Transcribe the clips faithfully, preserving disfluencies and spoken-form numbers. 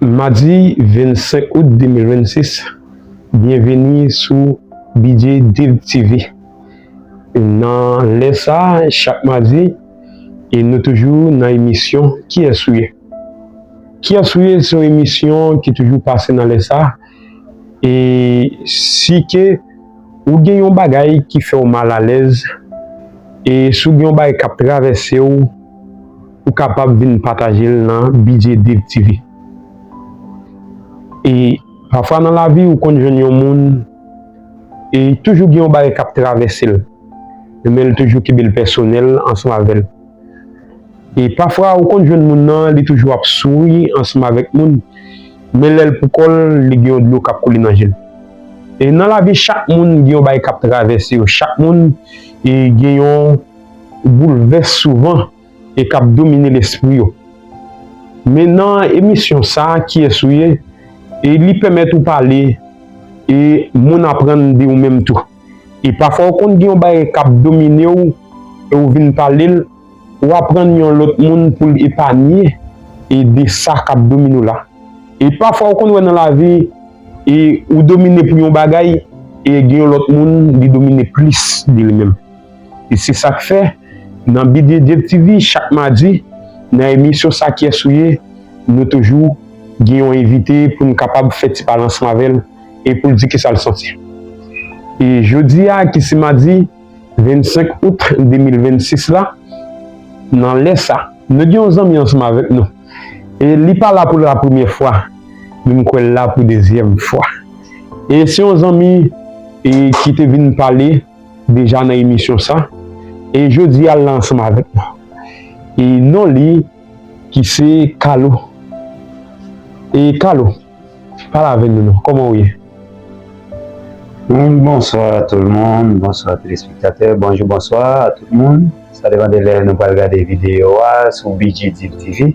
Madi vennsenk out de mil vennsis, byenveni sou B J Dev T V. Nan lè sa, chak madi, e nou toujou nan emisyon Kiyès ou ye? Kiyès ou ye se yon emisyon ki toujou pase nan lè sa. E si ke ou gen yon bagay ki fè w malalèz, e si w gen yon bagay k ap travèse w, ou kapab vin pataje l nan B J Dev T V. E pafwa nan lavi, ou konn jwenn yon moun, e toujou gen yon bagay k ap travèse l, men l toujou kenbe l pèsonèl ansanm avè l. E pafwa, ou konn jwenn moun nan, li toujou ap souri ansanm avèk moun, men lè l pou kò l, li gen yon dlo k ap koule nan je l. E nan lavi, chak moun gen yon bagay k ap travèse yo. Chak moun, e, gen yon boulvès souvan e k ap domine lespri yo. Men nan emisyon sa, Kiyès ou ye? E li pèmèt ou pale, e moun aprann de ou menm tou. E pafwa, ou konn gen yon bagay k ap domine w, e ou vin pale l, ou aprann yon lòt moun pou l epanye, e de sa k ap domine w la. E pafwa, ou konn wè nan lavi, e ou domine pou yon bagay, e gen yon lòt moun, li domine plis de li menm. E se sa k fè, nan B J Dev T V, chak madi, nan emisyon sa, Kiyès ou ye? Nou toujou gen yon envite pou n kapab fè ti pale ansanm avè l e pou l di kisa l santi. E jodi a, ki se madi vennsenk out de mil vennsis la, nan lè sa, nou gen yon zanmi ansanm avèk nou. E li pa la pou la premyè fwa, men m kwè l la pou dezyèm fwa. E se yon zanmi, e, ki te vin pale deja nan emisyon sa. E jodi a, l la ansanm avèk nou. E non li, ki se Carlo. E Carlo, pale avè nou non. Kòman ou ye? Bon, bonswa tout moun, bonswa telespektatè, bonjou, bonswa a tout moun. Sa depann de lè nou pral gade videyo a sou B J Dev T V.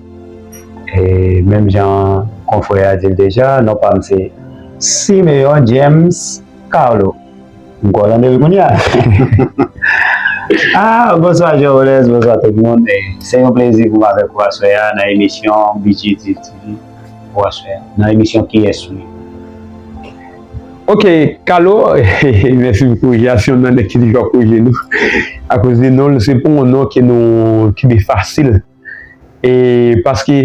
E menm jan konfrè a di l deja, non pa m se Simeon James Carlo. M kwè w tande l kounye a. Ah, bonswa Jovenes, bonswa tout moun. E se yon plezi pou m avèk ou aswè a nan emisyon B J Dev T V pou aswè a. Nan emisyon Kiyès ou ye? Ok, Carlo, mèsi pou korije a, se yon nan nèg ki toujou ap korije nou. Akoz de non l, se pa yon non ke nou kenbe fasil. E paske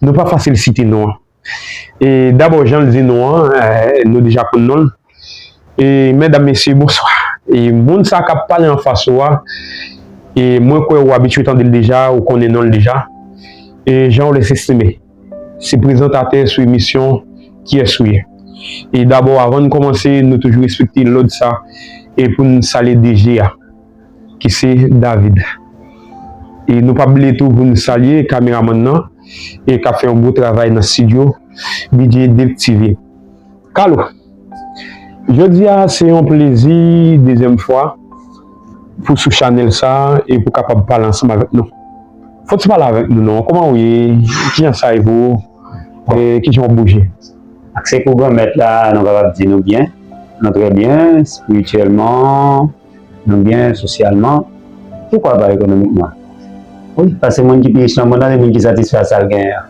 nou pa fasil site non an. E dabò, jan l di non an, eh, nou deja konn non l. E medam, mesye, bonswa. E moun sa k ap pale anfas ou a, e mwen kwè ou abitye tande l deja, ou konnen non l deja. E Jean Orlès Estimé, se prezantatè sou emisyon Kiyès ou ye? E dabò, avan n kòmanse, nou toujou respekte lòd sa, e pou n salye D J a, ki se David. E nou p ap bliye tou pou n salye kameramann nan, e k ap fè yon gwo travay nan estidyo, D J Dev T V. Carlo, jodi a se yon plezi, dezyèm fwa, pou sou chanèl sa e pou kapab pale ansanm avèk nou. Fò w ti pale avèk nou non, kòman ou ye? Kijan sa ye pou ou? E kijan w ap bouje? Ak sekou Granmèt la, nou kapab di nou byen, nou trè byen, espirityèlman, nou byen, sosyalman, poukwa pa ekonomikman? Wi, paske moun ki pi rich nan mond lan, se moun ki satisfè ak sa l genyen an.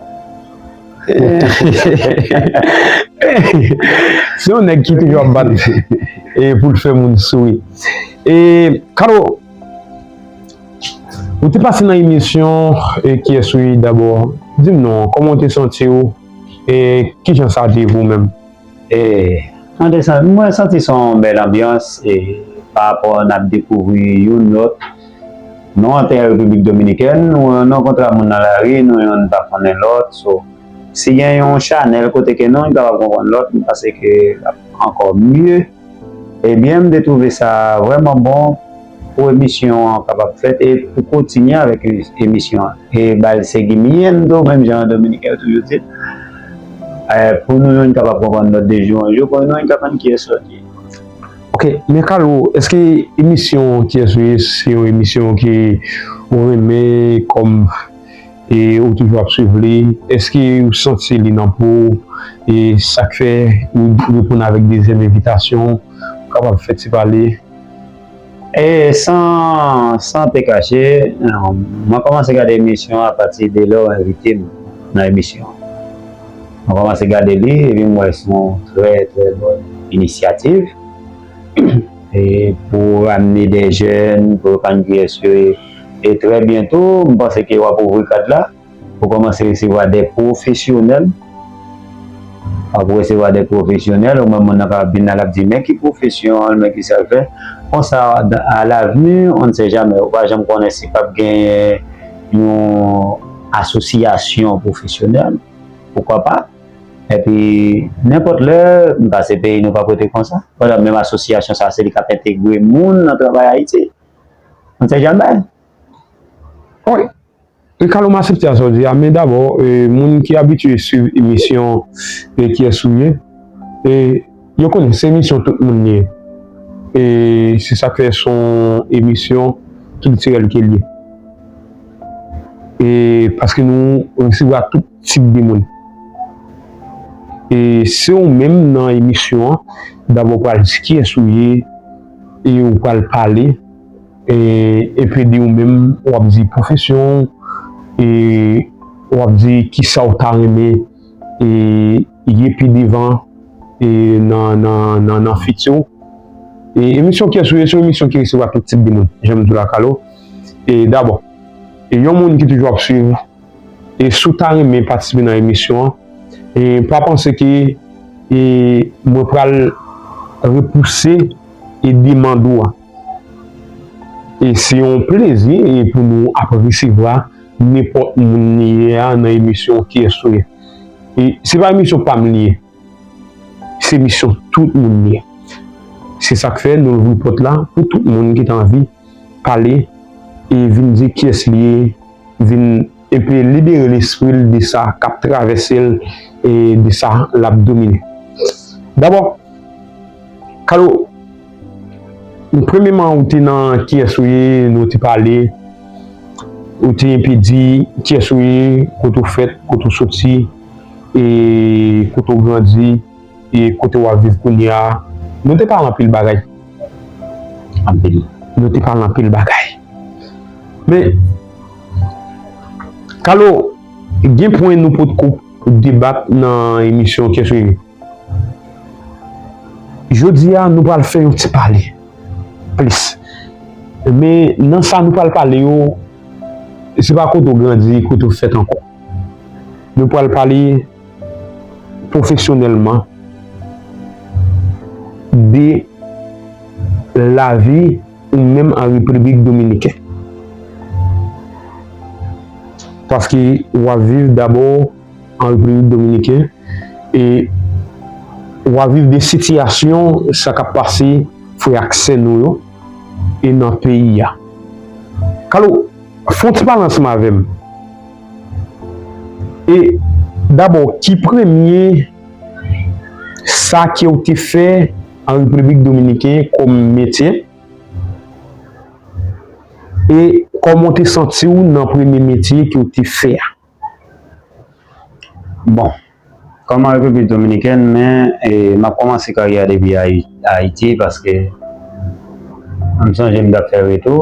Se yon nèg ki toujou ap bat e pou l fè moun souri. E, Carlo, ou te pase nan emisyon, e, Kiyès ou ye dabò? Di m non, kòman w te santi w? E kijan sa te ye pou w menm? E, mwen te santi, mwen santi se yon bèl anbyans, e, pa rapò n ap dekouvri youn lòt. Nou antre an Repiblik Dominikèn, nou, nou rankontre ak moun nan lari, nou youn pa konnen lòt. So, si gen yon chanèl kote ke nou youn kapab konprann lòt, m panse ke l ap ankò mye. Ebyen, m te twouve sa vrèman bon pou emisyon an kapab fèt e pou kontinye avèk emisyon an. E ba l seguimiento, menm jan Dominiken yo toujou di l. Eh, pou nou youn kapab konprann lòt de jou an jou, pou nou youn kapab konn kiyès lòt ye. Ok, men Carlo, èske emisyon Kiyès ou ye se yon emisyon ke ou renmen kòm e ou toujou ap swiv li? Èske ou santi li nan po w? E sa k fè ou reponn avèk dezyèm envitasyon? Ou kapab fè ti pale? E san, san te kache, mwen kòmanse gade emisyon an apati de lè w envite m nan emisyon an. Mwen kòmanse gade li, epi m wè se yon trè, trè bòn inisyativ. E pou ramenn de jèn, pou yo konn kiyès yo ye. E trè byento, m panse ke w ap ouvri kad la, pou kòmanse resevwa de pwofesyonèl. W ap resevwa de pwofesyonèl, ou menm moun nan ka vin la, l ap di, men ki pwofesyon l, men ki sa l fè. Konsa, dan- à l'avenir, on ne sait jamais. Ou pa janm konnen si p ap genyen yon asosyasyon pwofesyonèl. Poukwa pa? Epi, nenpòt lè, m panse peyi nou p ap rete konsa. Pandan menm asosyasyon sa, se li k ap entegre moun nan travay Ayiti. On ne sait jamais. Wi. E Kalo, m aksepte a sa w di a, men dabò, e, moun ki abitye swiv emisyon, e, Kiyès ou ye, e, yo konnen se emisyon tout moun li ye. E se sa k fè se yon emisyon kiltirèl ke l ye. E paske nou resevwa tout tip de moun. E se ou menm nan emisyon an, dabò pral di kiyès ou ye, e ou pral pale, e, epi de ou menm, w ap di pwofesyon w, e w ap di kisa w ta renmen, e, ye pi devan, e, nan, nan, nan, nan fiti w. E emisyon Kiyès ou ye, se yon emisyon ki resevwa tout tip de moun, jan m di w la, Kalo. E dabò, e yon moun ki toujou ap swiv, e si w ta renmen patisipe nan emisyon an, e pa panse ke, e, mwen pral repouse, e, demann ou a. E se yon plezi, e, pou nou ap resevwa nenpòt moun li ye a nan emisyon Kiyès ou ye. E se pa emisyon pa m li ye. Se emisyon tout moun li ye. Se sa k fè nou louvri pòt la pou tout moun ki ta anvi pale e vin di kiyès li ye, vin enpe libere lespri l de sa k ap travèse l e de sa l ap domine. Dabò, Kalo, premyèman, ou te nan Kiyès ou ye, nou te pale, ou te enpe di kiyès ou ye, kote w fèt, kote w soti, e kote w grandi, e kote w ap viv kounye a. Nou te pale anpil bagay. Anpil. Nou te pale anpil bagay. Men, Kalo, gen pwen nou potko debat nan emisyon Kiyès ou ye. Jodi a, nou pral fè yon ti pale plis. Men nan sa nou pral pale yo, se pa kote w grandi, kote w fèt ankò. Nou pral pale pwofesyonèlman de lavi ou menm an Repiblik Dominikèn. Paske w ap viv dabò an Repiblik Dominikèn e w ap viv de sitiyasyon sa k ap pase frè ak sè nou yo e nan peyi a. Kalo, fè yon ti pale ansanm avè m. E dabò, ki premye sa ke w te fè an Repiblik Dominikèn kòm metye? E kòman w te santi w nan premye metye ke w te fè a? Bon, kòm an Repiblik Dominikèn, men, e, m ap kòmanse karyè a depi Ayi-, Ayiti, paske m sonje m t ap fè reto.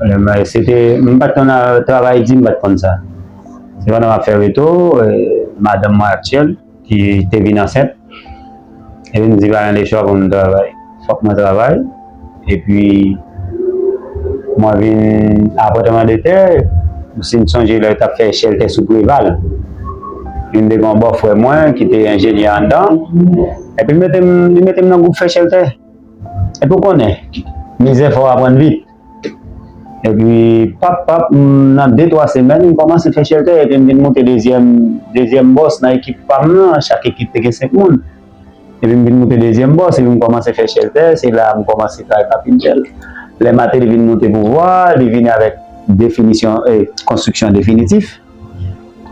Lè m, se te, m pa t konn, a, travay di, m pa t konn sa. Se pandan m ap fè reto, e, madanm mwen aktyèl, ki te vin ansent. Epi m di pa gen lechwa pou m travay. Fòk mwen travay. Epi mwen vin apatman de tè, si n sonje lè yo t ap fè chèltè sou Preval. Vin te gen yon bòfrè mwen ki te enjenyè anndan. Epi l mete m, li mete m nan gwoup fè chèltè. Epi w konnen, mizè fè w aprann vit. Epi, pap, pap, m, nan de, twa semèn, m kòmanse fè chèltè, epi m vin moute dezyèm, dezyèm bòs nan ekip pa m nan, chak ekip te gen senk moun. Epi m vin moute dezyèm bòs, epi m kòmanse fè chèltè, se la a m kòmanse travay kapintè. Lè Martelly vin moute pouvwa, li vini avèk definisyon, e, konstriksyon definitif.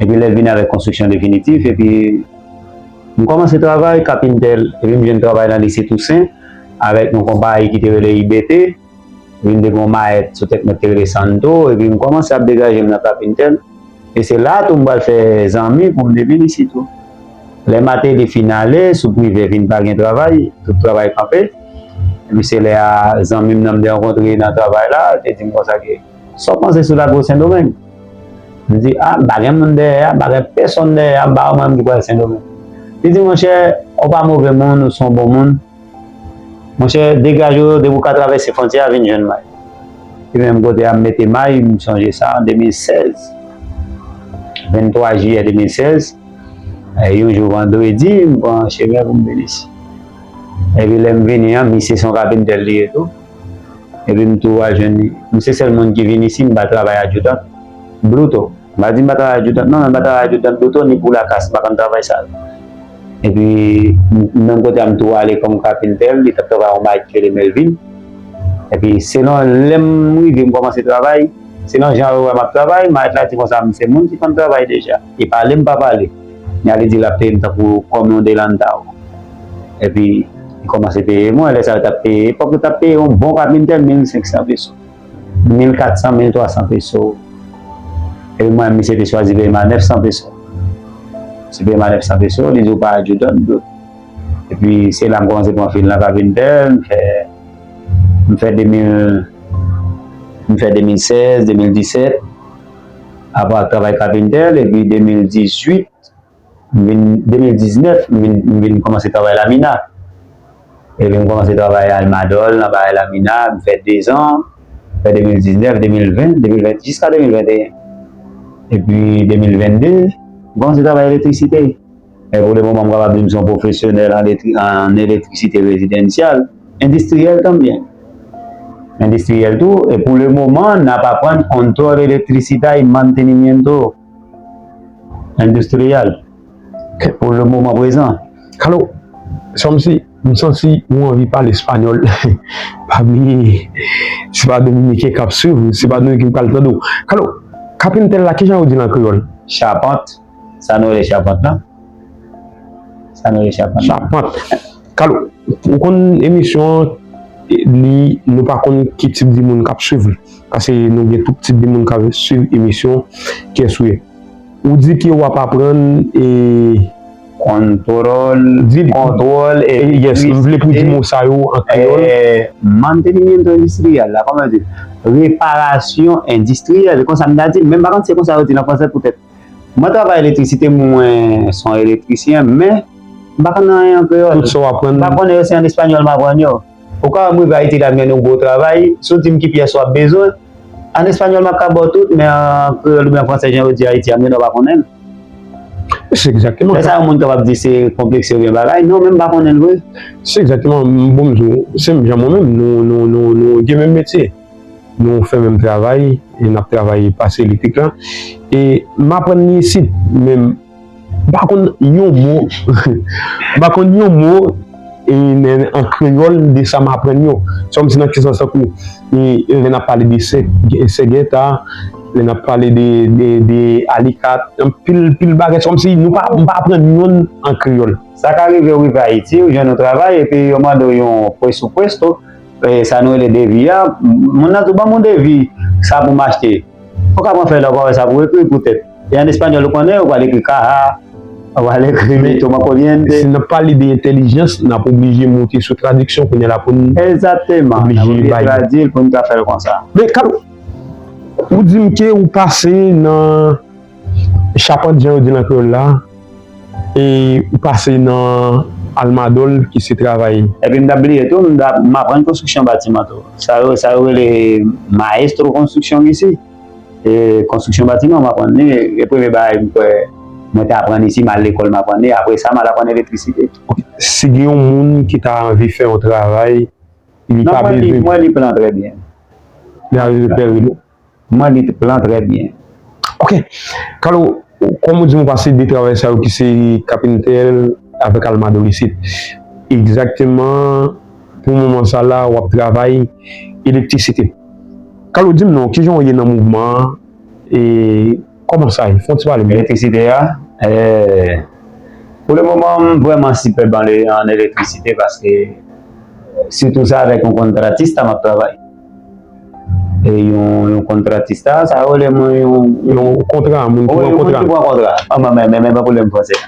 Epi lè l vini avèk konstriksyon definitif, epi m kòmanse travay kapintè, epi m jwenn travay nan Lise Tousen, avèk yon konpayi ki te rele I B T, epi m te gen yon mayèt sou tèt mwen ki te rele Santo, epi m kòmanse ap degaje m nan kapintè, e se la tou m pral fè zanmi pou m te vin isit tou. Lè Martelly fin ale, sou Privè vin pa gen travay, tout travay kanpe, epi se lè a zanmi m nan m te rankontre nan travay la, te di m konsa ke, sa w panse sou lago Sendomeng? M di, a, m pa gen moun dèyè a, m pa gen pèsonn dèyè a, m pa wè mwen menm ki pral Sendomeng. Li di, monchè, ou pa move moun, ou se yon bon moun. Monchè, degaje w, depi w ka travèse fwontyè a, vin jwenn mwen. Epi menm kote a, m mete may, m sonje sa, an de mil sèz. Venntwa jiyè de mil sèz, e, yon jou vandredi, m pran chemen pou m vin isi. Epi lè m vini an, misye se yon kapentè li ye tou. Epi m tou al jwenn li. M se sèl moun ki vin isi, m ba travay adjoudan. Bluto. M pa di m pa travay adjoudan, non, men m pa travay adjoudan bluto, ni pou lakas, m pa konn travay sa yo. Epi, m, menm kote a m tou ale kòm kapentè, li t ap travay yon mayèt ki rele Melvin. Epi, selon lè m rive, m kòmanse travay, selon jan yo wè m ap travay, mayèt la di konsa, m se moun ki konn travay deja. E pale, m pa pale. Men li di l ap peye m tankou kòm yon delantao. Epi, li kòmanse peye mwen, lè sa yo t ap peye, epòk yo t ap peye yon bon kapentè mil senk san peso. Mil kat san, mil twa san peso. Epi mwen, misye te chwazi peye m a nèf san peso. Misye peye m a nèf san peso, li di ou pa adjoudan, m di. Epi se la m kòmanse pran fil nan kapentè, m fè, m fè de mil, m fè de mil sèz, de mil disèt, apre travay kapentè, epi de mil dizuit, m vin, de mil diznèf, m vin, m vin kòmanse travay Lamina. Epi m kòmanse travay Almadol nan bagay Lamina, m fè dezan, fè de mil diznèf, de mil ven, de mil ven, jiska de mil venteyen. Epi de mil vennde, m kòmanse travay elektrisite. Men pou le moman, m kapab di m se yon pwofesyonèl an letri-, an elektrisite rezidansyal, endistriyèl tanbyen. Endistriyèl tou, e pou le moman, n ap aprann control electricidad y mantenimiento industrial. Pou le moman prezan. Kalo, se kòmsi, m santi ou anvi pale espanyòl. Pa bliye, se pa Dominiken k ap swiv, se pa Dominiken k pral tande w. Kalo, kapentè la, kijan yo di l an kreyòl? Chapant. Sa nou rele chapant lan. Sa nou rele chapant lan. Chapant. Kalo, ou konn emisyon an, li, nou pa konn ki tip de moun k ap swiv li. Paske nou gen tout tip de moun k ap swiv emisyon Kiyès ou ye. Ou di ke w ap aprann, e, kontwòl, di, kontwòl, e, yes, m vle pou di mo sa yo an kreyòl. E, mantenimiento industrial la, kòman yo di? Reparasyon endistriyèl, konsa m ta di, men m pa konn si se konsa yo di l an fransè poutèt. Mwen travay elektrisite, mwen se yon elektrisyen, men m pa konn anyen an kreyòl. Tout sa w aprann. M pa konnen yo, se an espanyòl m aprann yo. Ou ka wè m rive Ayiti la, m jwenn yon gwo travay, si w di m ki pyès w ap bezwen, an espanyòl m ap ka ba w tout, men an kreyòl oubyen an fransè, jan yo di Ayiti a, m gentan pa konnen l. Se egzakteman sa. Lè sa, yon moun kapab di se konplekse oubyen bagay, non, men m pa konnen l vre. Se egzakteman, m, bon, m di w, se menm jan mwen menm, nou, nou, nou, nou gen menm metye. Nou fè menm travay, e n ap travay pase elektrik la. E m aprann li isit, men m pa konn yon mo, m pa konn yon mo, e, nan, an kreyòl de sa m aprann yo. Se kòmsi nan ki sans, tankou, e, lè n ap pale de sè-, sègèta, lè n ap pale de, de, de alikat, anpil, pil bagay, se kòmsi nou pa, m pa aprann yonn an kreyòl. Sa ka rive, ou rive Ayiti, ou jwenn yon travay, epi yo mande w yon presupuesto, e, sa nou rele devi a, moun nan di w, "Ban m yon devi, sa pou m achte." Ou ka pran fèy la, ou ka wè sa pou ekri poutèt. E an espanyòl, ou konnen, ou pral ekri caja, ou pral ekri toma corriente. Si n ap pale de entèlijans, n ap oblije moute sou tradiksyon kounye a la pou n oblije bay. Egzakteman, n ap oblije tradui l pou n ka fè l konsa. Men, Kalo, ou di m ke ou pase nan chapant, jan yo di l an kreyòl la, e ou pase nan almadòl ki se travay. Epi m t ap bliye tou, m t ap, m aprann konstriksyon batiman tou. Sa yo, sa yo rele maestro konstriksyon isi. E konstriksyon batiman, m aprann li. E premye bagay m kwè mwen te aprann isi, m al lekòl, m aprann li. Apre sa, m al aprann elektrisite. Ok. Si gen yon moun ki ta anvi fè yon travay, li pa bezwen. Non, mwen li, mwen li plan trè byen. Li pa bezwen pè rido. Mwen li plan trè byen. Ok. Kalo, kòm ou di m ou pase de travay sa yo ki se kapentè avèk almadòl isit. Egzakteman, pou moman sa la, w ap travay elektrisite. Kalo, di m non, kijan w ye nan mouvman an? E kòman sa ye? Fè yon ti pale m. Elektrisite a, e, pou le moman, m vrèman sipèb an le-, an elektrisite paske sitou se avèk yon kontratista m ap travay. E yon, yon kontratista, sa yo rele mwen yon, yon kontra, moun ki pran kontra. Wi, moun ki pran kontra. A, men, men, men, men pwoblèm fransè.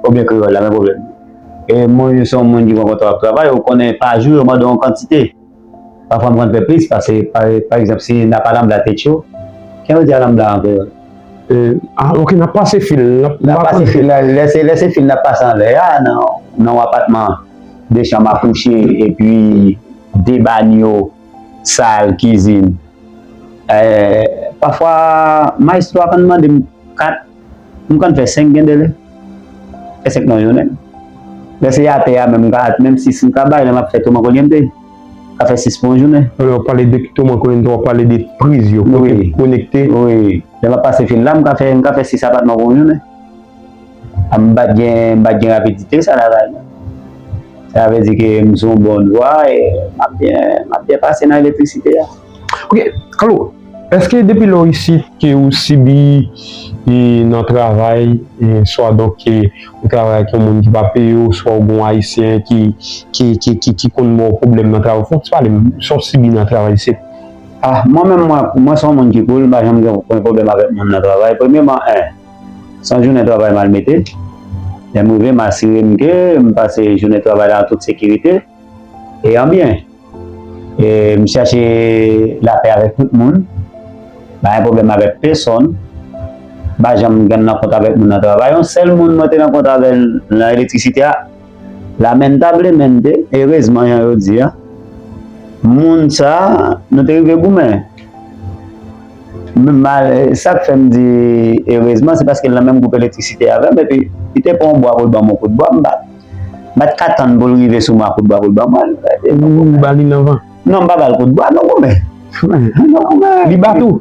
Oubyen kreyòl la, men pwoblèm. E mwen, se yon moun ki pran kontra ap travay, ou konnen pa jou, yo mande yon kantite. Pafwa, m konn fè plis, paske, pa, pa egzanp, si n ap alambla tèt yo, jan yo di alambla an kreyòl? Eh, ah, ok, n ap pase fil. N ap, n ap pase fil la, lè se, lè se fil n ap pase anlè a, nan, nan yon apatman de chanm a kouche, epi de banyo, sal, kizin. Eh, pafwa, maestro a konn mande m kat, m konn fè senk gen de lè. Fè senk nan jounen. Lè se atè a menm, m ka, menm sis m ka bay, lè m ap fè toman konyen m te. Ka fè sis pou yon jounen. Lè w pale de toman konyen m te, w ap pale de priz yo, kote konekte. Wi. Lè m ap pase fil la, m ka fè, m ka fè sis apatman pou yon jounen. A, m pa t gen, m pa t gen rapidite sa lakay mwen. Sa vle di ke m sou yon bòn vwa e m ap byen, m ap byen pase nan elektrisite a. Ok, Carlo, èske depi lè w isit ke ou sibi e, nan travay, e, swa donk ke ou travay ak yon moun ki pa peye w, swa ou gen yon ayisyen ki, ki, ki, ki, ki konn ba w pwoblèm nan travay, fò w ti pale m, sa w sibi nan travay isit? Ah, mwen menm, mwen, mwen se yon moun ki cool, m pa janm gen, gen pwoblèm avèk moun nan travay. Premyèman, en, se yon jounen travay m al mete. Lè m rive, m asire m ke m pase jounen travay la an tout sekirite e an byen. E m chache lapè avèk tout moun. M pa gen pwoblèm avèk pèsonn. M pa janm gen nan kont avèk moun nan travay. Yon sèl moun mwen te nan kont avè l nan elektrisite a, lamentablemente, erezman, jan yo di a, moun sa a, nou te rive goumen. Men mal, sa k fè m di erezman, se paske l nan menm gwoup elektrisite avè m, epi li te pran yon bwa pou l ban m yon kout bwa, m pa, m pa t ka tann pou l rive sou mwen ak kout bwa pou l ban mwen l. Ou ba li nan van? Non, m pa ba l kout bwa, nou goumen. Nou goumen. Li bat ou?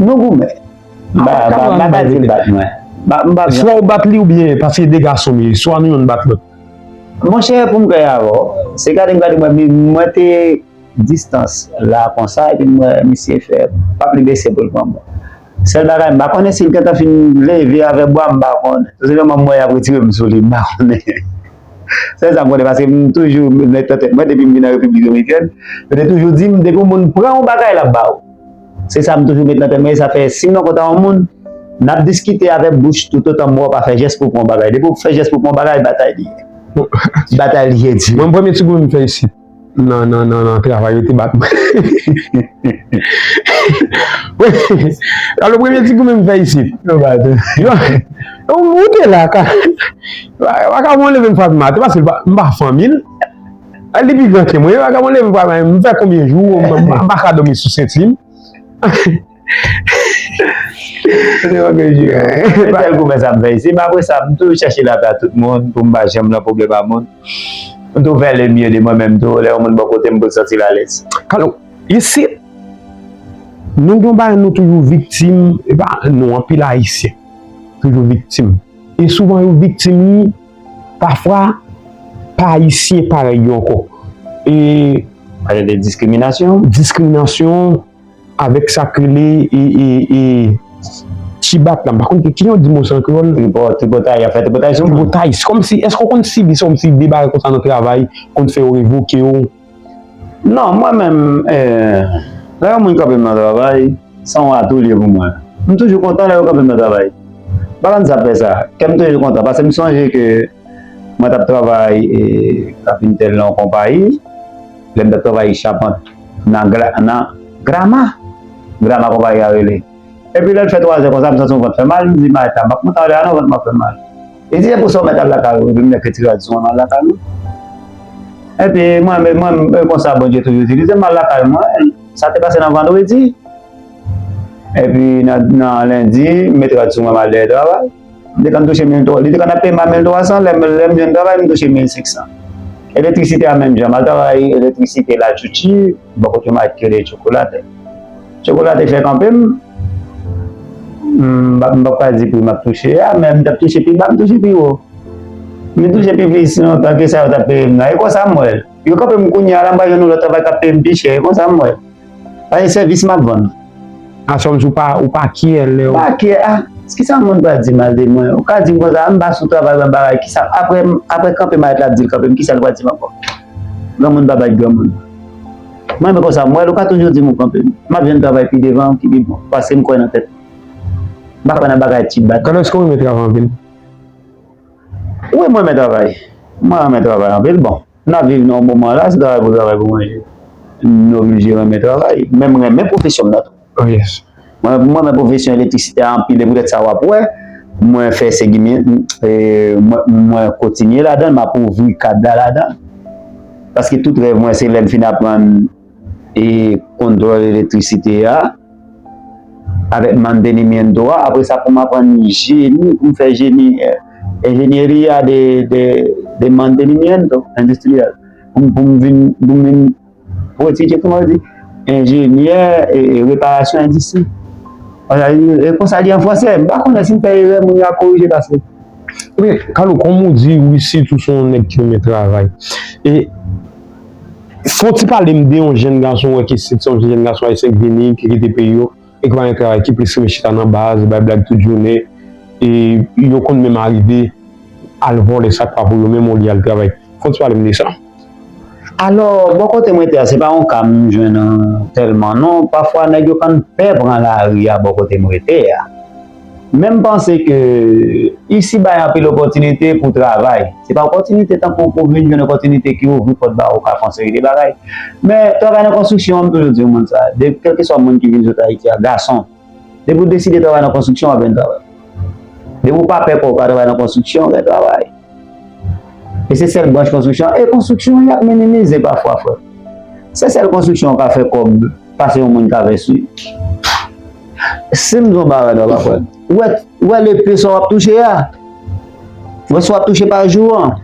Nou goumen. M pa, m pa, m pa ka di l bat mwen. M pa, m pa... Swa w bat li oubyen, paske de gason m ye, swa nou youn bat lòt. Monchè, pou m klè avè w, se gade m gade mwen, mwen te distans la konsa, epi m wè misye fè pap li bese pou l pran bwa. Sèl bagay, m pa konnen si l gentan fin leve avè bwa, m pa konnen. Tou senpleman, m wè y ap retire m sou li, m pa konnen. Sèl sa m konnen, paske m toujou met nan tèt mwen, depi m vin an Repiblik Dominikèn, yo te toujou di m, depi yon moun pran yon bagay, l ap ba w. Se sa m toujou met nan tèt mwen, e sa fè, si m nan kont a yon moun, n ap diskite avèk bouch toutotan m wè w pa fè jès pou w pran yon bagay. Depi w fè jès pou w pran yon bagay, batay li ye. Batay li ye di. Mwen, premye ti goumen m fè isit, nan, nan, nan, nan travay, yo te bat mwen. Alò, premye ti goumen m fè isit. Yo bat ou. Yo, ou, ou te la, ka, pa ka mwen leve m frape maten, paske m pa, m pa fanmi l. Li pi gran ke mwen, pa ka mwen leve m frape, m fè konbyen jou, m, m, m pa ka dòmi sou senti m. Se te yon bèl jou. Se sèl goumen sa m fè isit, men apre sa, m toujou chèche lapè ak tout moun, pou m pa janm nan pwoblèm a moun. M tou fè le mye de mwen menm tou, lè yon moun bò kote m pou l santi l alèz. Alò, isit, nou gen yon bagay nou toujou viktim, e pa nou, anpil Ayisyen toujou viktim. E souvan yo viktim li, pafwa, pa Ayisyen parèy yo ankò. E pale de diskriminasyon. Diskriminasyon, avèk sa k rele, e, e, e, chibat la. M pa konn ki, ki jan yo di mo sa an kreyòl. Tripotay, y ap fè tripotay sou moun. Tripotay. Se kòmsi, èske w konn sibi sa, kòmsi de bagay konsa nan travay, konn fè yo revoke w? Non, mwen menm, eh, lè yon moun kanpe m nan travay, se yon atou l ye pou mwen. M toujou kontan lè yo kanpe m nan travay. M pa konn sa k fè sa. Kè m toujou kontan, paske m sonje ke mwen t ap travay, e, kapentè nan yon konpayi, lè m t ap travay chapant nan gra-, nan Grama, Grama konpayi a rele. Epi lè l fè twazè konsa, m santi yon vant fè mal, m di, "Mayèt la, m p ap monte anlè a non, vant mwen ap fè mal." Li di, "Se pou sa w mèt al lakay ou," epi m mèt retire rad sou mwen, m al lakay mwen. Epi mwen, mwen, mwen, konsa Bondye toujou itilize m, m al lakay mwen. Sa te pase nan vandredi. Epi nan, nan lendi, m mete rad sou mwen, m al dèyè travay. M te konn touche mil twa, li te konn ap peye m a mil twa san, lè m, lè m jwenn travay, m touche mil senk san. Elektrisite a menm jan, m al travay elektrisite la Tchouchi, bò kote yon mat ki rele Chokolate. Chokolate fè kanpe m, m p ap, m p ap ka di pri m ap touche a, men m t ap touche pi ba, m touche pi wo. M vin touche pi plis lontan ke sa yo t ap peye m nan. E konsa m wè l. Yo kanpe m kounye a la, m pral jwenn yon lòt travay k ap peye m pi chè. E konsa m wè l. Paske sèvis m ap vann. A, sa w di ou pa, ou pa kyè lè w... Pa kyè, a, kisa moun pral di mal de mwen? Ou ka di m konsa, m pa sou travay, mwen bagay, kisa? Apre, apre kanpe mayèt la ap di l kanpe m, kisa l pral di m ankò? Granmoun pa bat granmoun. Mwen menm konsa, m wè l, ou ka toujou di m ou kanpe m. M ap jwenn travay pi devan ki pi bon, paske m kwè nan tèt mwen. M pa kwè nan bagay ti bat. Carlo, èske w renmen travay anpil? Wi, mwen renmen travay. Mwen renmen travay anpil. Bon, n ap viv nan yon moman la, se travay pou travay pou manje. Nou oblije renmen travay. Men m renmen pwofesyon m nan tou. Oh, yes. Mwen, mwen renmen pwofesyon elektrisite a anpil, e poutèt sa w ap wè, mwen fè segimye, e, mwen, mwen kontinye ladan l, m ap ouvri kad la ladan l. Paske tout rèv mwen, se lè m fin aprann e kontwòl elektrisite a, avèk mantenimiento a. Apre sa, pou m aprann jeni, pou m fè jeni, e, ingeniería de, de, de mantenimiento industrial. Pou m, pou m vin, pou m vin pwodui, kòman yo di, enjenyè e, e reparasyon endistri. E konsa li an fransè. M pa konnen si m fè erè, moun yo ap korije, paske Men, Carlo, kòm ou di, wi, sitou se yon nèg ki renmen travay. E fè yon ti pale m de yon jèn gason, wè, ki se yon jèn gason ayisyen ki vini, ki kite peyi yo, e ki pa gen travay, ki plis renmen chita nan baz, bay blag tout jounen, e yo konn menm arive al vòlè sa k pa pou yo menm olye al travay. Fè yon ti pale m de sa. Alò, bò kote mwen te a, se pa yon ka m jwenn an tèlman non. Pafwa, nèg yo konn pè pran lari a bò kote mwen te a. Men m panse ke isi bay anpil opòtinite pou travay. Se pa opòtinite tankou pou vin jwenn opòtinite ki ouvri pòt ba ou ka fè yon seri de bagay. Men travay nan konstriksyon an, m toujou di moun sa, de kèlkeswa moun ki vin sot Ayiti a, gason, depi w deside travay nan konstriksyon, w ap jwenn travay. Depi w pa pè kò w ka travay nan konstriksyon, w gen travay. E se sèl branch konstriksyon. E konstriksyon an, y ap minimize pafwa, frè. Se sèl konstriksyon an ka fè kòb pase yon moun ka vès wi. Si m di w bagay la, pa frè. Ou wè, ou wè lepe sa w ap touche a? Ou wè sa w ap touche pa jou an?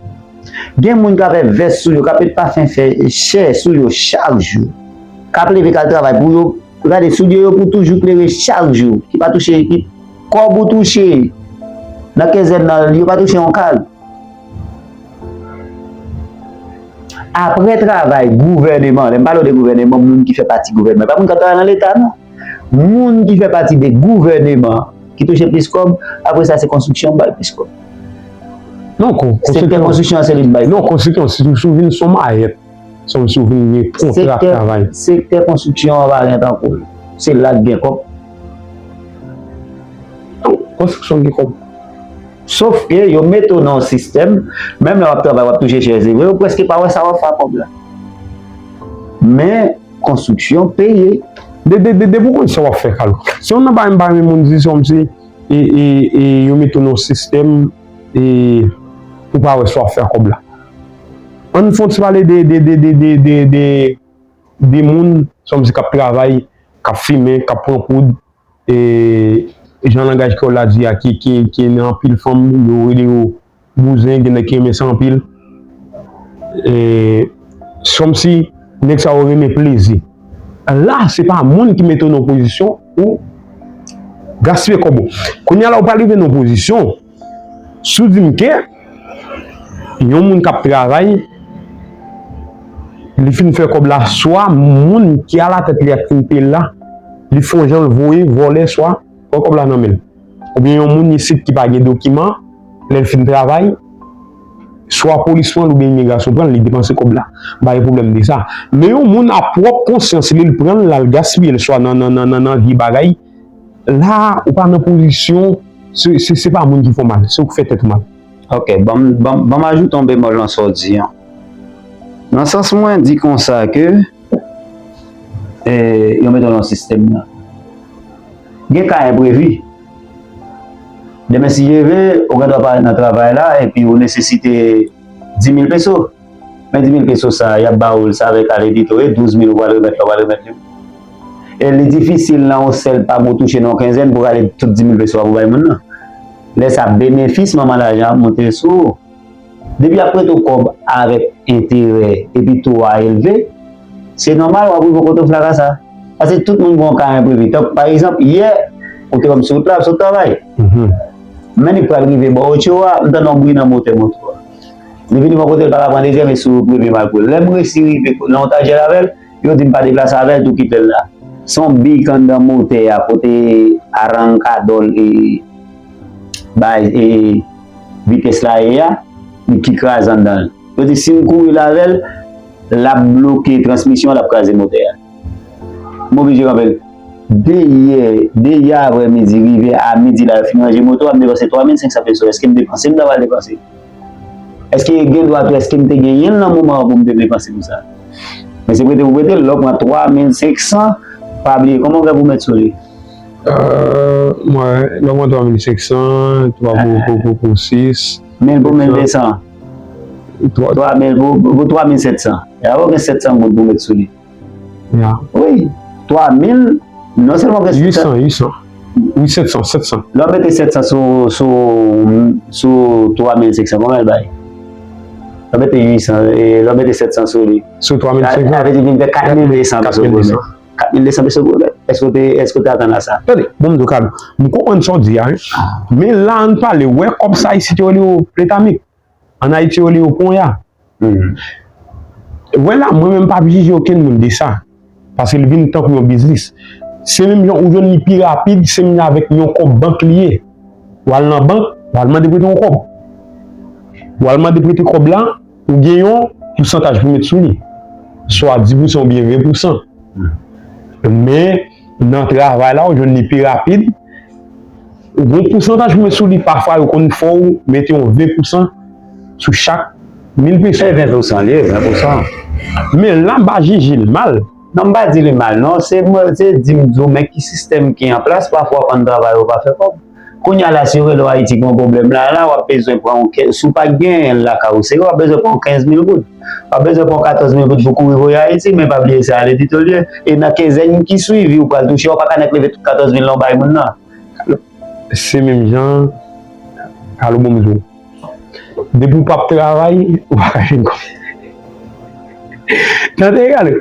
Gen moun k ap fè vès sou yo, k ap met pafen fè chè sou yo chak jou. K ap leve k al travay pou yo, gade soulye yo pou toujou klere chak jou. Ki pa touche, ki kòb ou touche nan kenzèn nan, yo pa touche yon kal. Apre travay gouvèneman, lè m pale w de gouvèneman, moun ki fè pati gouvèneman, e pa moun k ap travay nan Leta non. Moun ki fè pati de gouvèneman ki touche plis kòb, apre sa se konstriksyon bay plis kòb. Non, kon, Sektè konstriksyon an se li k bay. Non, konstriksyon, si w vin son mayèt, se kòmsi w vin gen kontra travay. Sektè konstriksyon an pa gen tankou l. Se la k gen kòb. Konstriksyon gen kòb. Sof ke yo mete w nan yon sistèm, menm lè w ap travay, w ap touche chè, se vre, yo prèske pa wè sa w ap fè ak kòb la. Men, konstriksyon peye. De, de, de, depi w konn sa w ap fè, Carlo. Se youn nan bagay m pa renmen moun di, se kòmsi e, e, e yo mete w nan yon sistèm e ou pa wè sa w ap fè ak kòb la. Ann fè yon ti pale de, de, de, de, de, de, de, de moun, se kòmsi k ap travay, k ap fimen, k ap pran poud, e jan langaj kreyòl la di a, ki, ki, ki nan anpil fanm, yo rele yo bouzen, gen nèg ki renmen sa anpil. E, se kòmsi nèg sa yo renmen plezi. La, se pa moun ki mete w nan pozisyon ou gaspiye kòb ou. Kounye a la, ou pral rive nan pozisyon, si w di m ke yon moun k ap travay, li fin fè kòb la, swa moun ki alatèt li ak ki te la, li fè yon jan l voye vòlè, swa pran kòb la nan men l. Oubyen yon moun isit ki pa gen dokiman, lè l fin travay, swa polis pran l oubyen imigrasyon pran l, li depanse kòb la. M pa gen pwoblèm de sa. Men yon moun a pwòp konsyans li, l pran l, l al gaspiye l, swa nan, nan, nan, nan, nan vye bagay, la, ou pa nan pozisyon, se, se, se pa moun ki fè w mal, se ou k fè tèt ou mal. Ok, ban m, ban m, ban m ajoute yon bemòl nan sa w di an. Nan sans mwen, di konsa ke, e, yo mete w nan sistèm nan. Gen ka enprevi. Demen, si Dye vle, ou gen dwa parèt nan travay la, epi ou nesesite dis mil peso. Men dis mil peso sa, y ap ba ou l, sa avèk ale di tou, e douz mil ou pral remèt la, ou pral remèt li. E li difisil nan yon sèl pa pou touche nan yon kenzèn pou rale tout dis mil peso a pou bay moun nan. Lè sa, benefis manman lajan ap monte sou ou. Depi y ap prete w kòb avèk enterè epi to a elve, se nòmal w ap rive kote w fraka sa. Paske tout moun gen yon ka enprevi. Tank, pa egzanp, yè, ou te wè m sou wout la, m sot travay. Men li pral rive bò Ocho a, m tande yon bri nan motè moto a. Li vini bò kote l, pa ka pran dezyèm, e sou premye m al pou l. Lè m resi rive nan yon tajè avè l, yo di m pa deplase avè l, tou kite l la. Se yon bik anndan motè a, kote arankadòl e bay e vitès la ye a, li ki kraze anndan l. Yo di si m kouri l avè l, l ap bloke transmisyon an, l ap kraze motè a. M oblije kanpe l. De yè, de yè aprè midi, rive a midi la, yo fin ranje moto a, m depanse twa mil senk san peso. Èske m depanse? M ta pral depanse. Èske gen dwa tou, èske m te genyen l nan moman an pou m te depanse pou sa? Men se prete pou prete l, lè w pran twa mil senk san, pa bliye, kòman w fè pou w mèt sou li? Euh, mwen, lè mwen twa mil senk san, twa pou, pou, pou, pou sis. Mil pou mil de san. Twa. Twa mil pou, pou twa mil sèt san. E avè w gen sèt san goud pou met sou li. Ya. Wi. Twa mil, non sèlman w gen sèt san. Uit san, uit san. Wi, sèt san, sèt san. Lè w mete sèt san sou, sou, sou twa mil senk san, konbyen l bay? Lè w mete uit san, e lè w mete sèt san sou li. Sou twa mil senk san. Sa, sa vle di vin fè kat mil de san peso pou li. Kat mil de san peso pou li. Èske w te, èske w te atann a sa? Tande, bon, m di w, Carlo, m konprann sa w di a, wi. Men la, ann pale, w wè kòb sa isit yo rele yo Pléthamique. Ann Ayiti, yo rele yo ponya. Wè la, mwen menm, m p ap jije okenn moun de sa. Paske li vin tankou yon biznis. Se menm jan ou jwenn li pi rapid, se menm jan avèk yon kòb bank li ye. W al nan bank, w al mande prete yon kòb. W al mande prete kòb la, ou gen yon pousantaj pou met sou li. Swa dis pousan oubyen ven pousan. Men, nan travay la, ou jwenn li pi rapid, ou gon pousantaj pou met sou li, pafwa yo konn fè w mete yon ven pousan sou chak mil peso. Se ven pousan li ye, ven pousan. Men la, m pa jije l mal. Non, m pa di li mal, non. Se mwen, se di m di w, men ki sistèm ki an plas, pafwa w konn travay ou pa fè kòb. Kounye a la, si yo rele w Ayiti, gen yon pwoblèm la, la, w ap bezwen pran yon kè, si w pa genyen l lakay ou, se w ap bezwen pran yon kenz mil goud. W ap bezwen pran katòz mil goud pou kouri voye Ayiti, men pa bliye se a Ledito l ye. E nan kenzèn ki swivi, ou pral touche, w pa ka nèk leve tout katòz mil lan w bay moun nan. Se menm jan, Carlo, bon, m di w. Depi w p ap travay, ou pa ka jwenn kòb. Tande, Carlo.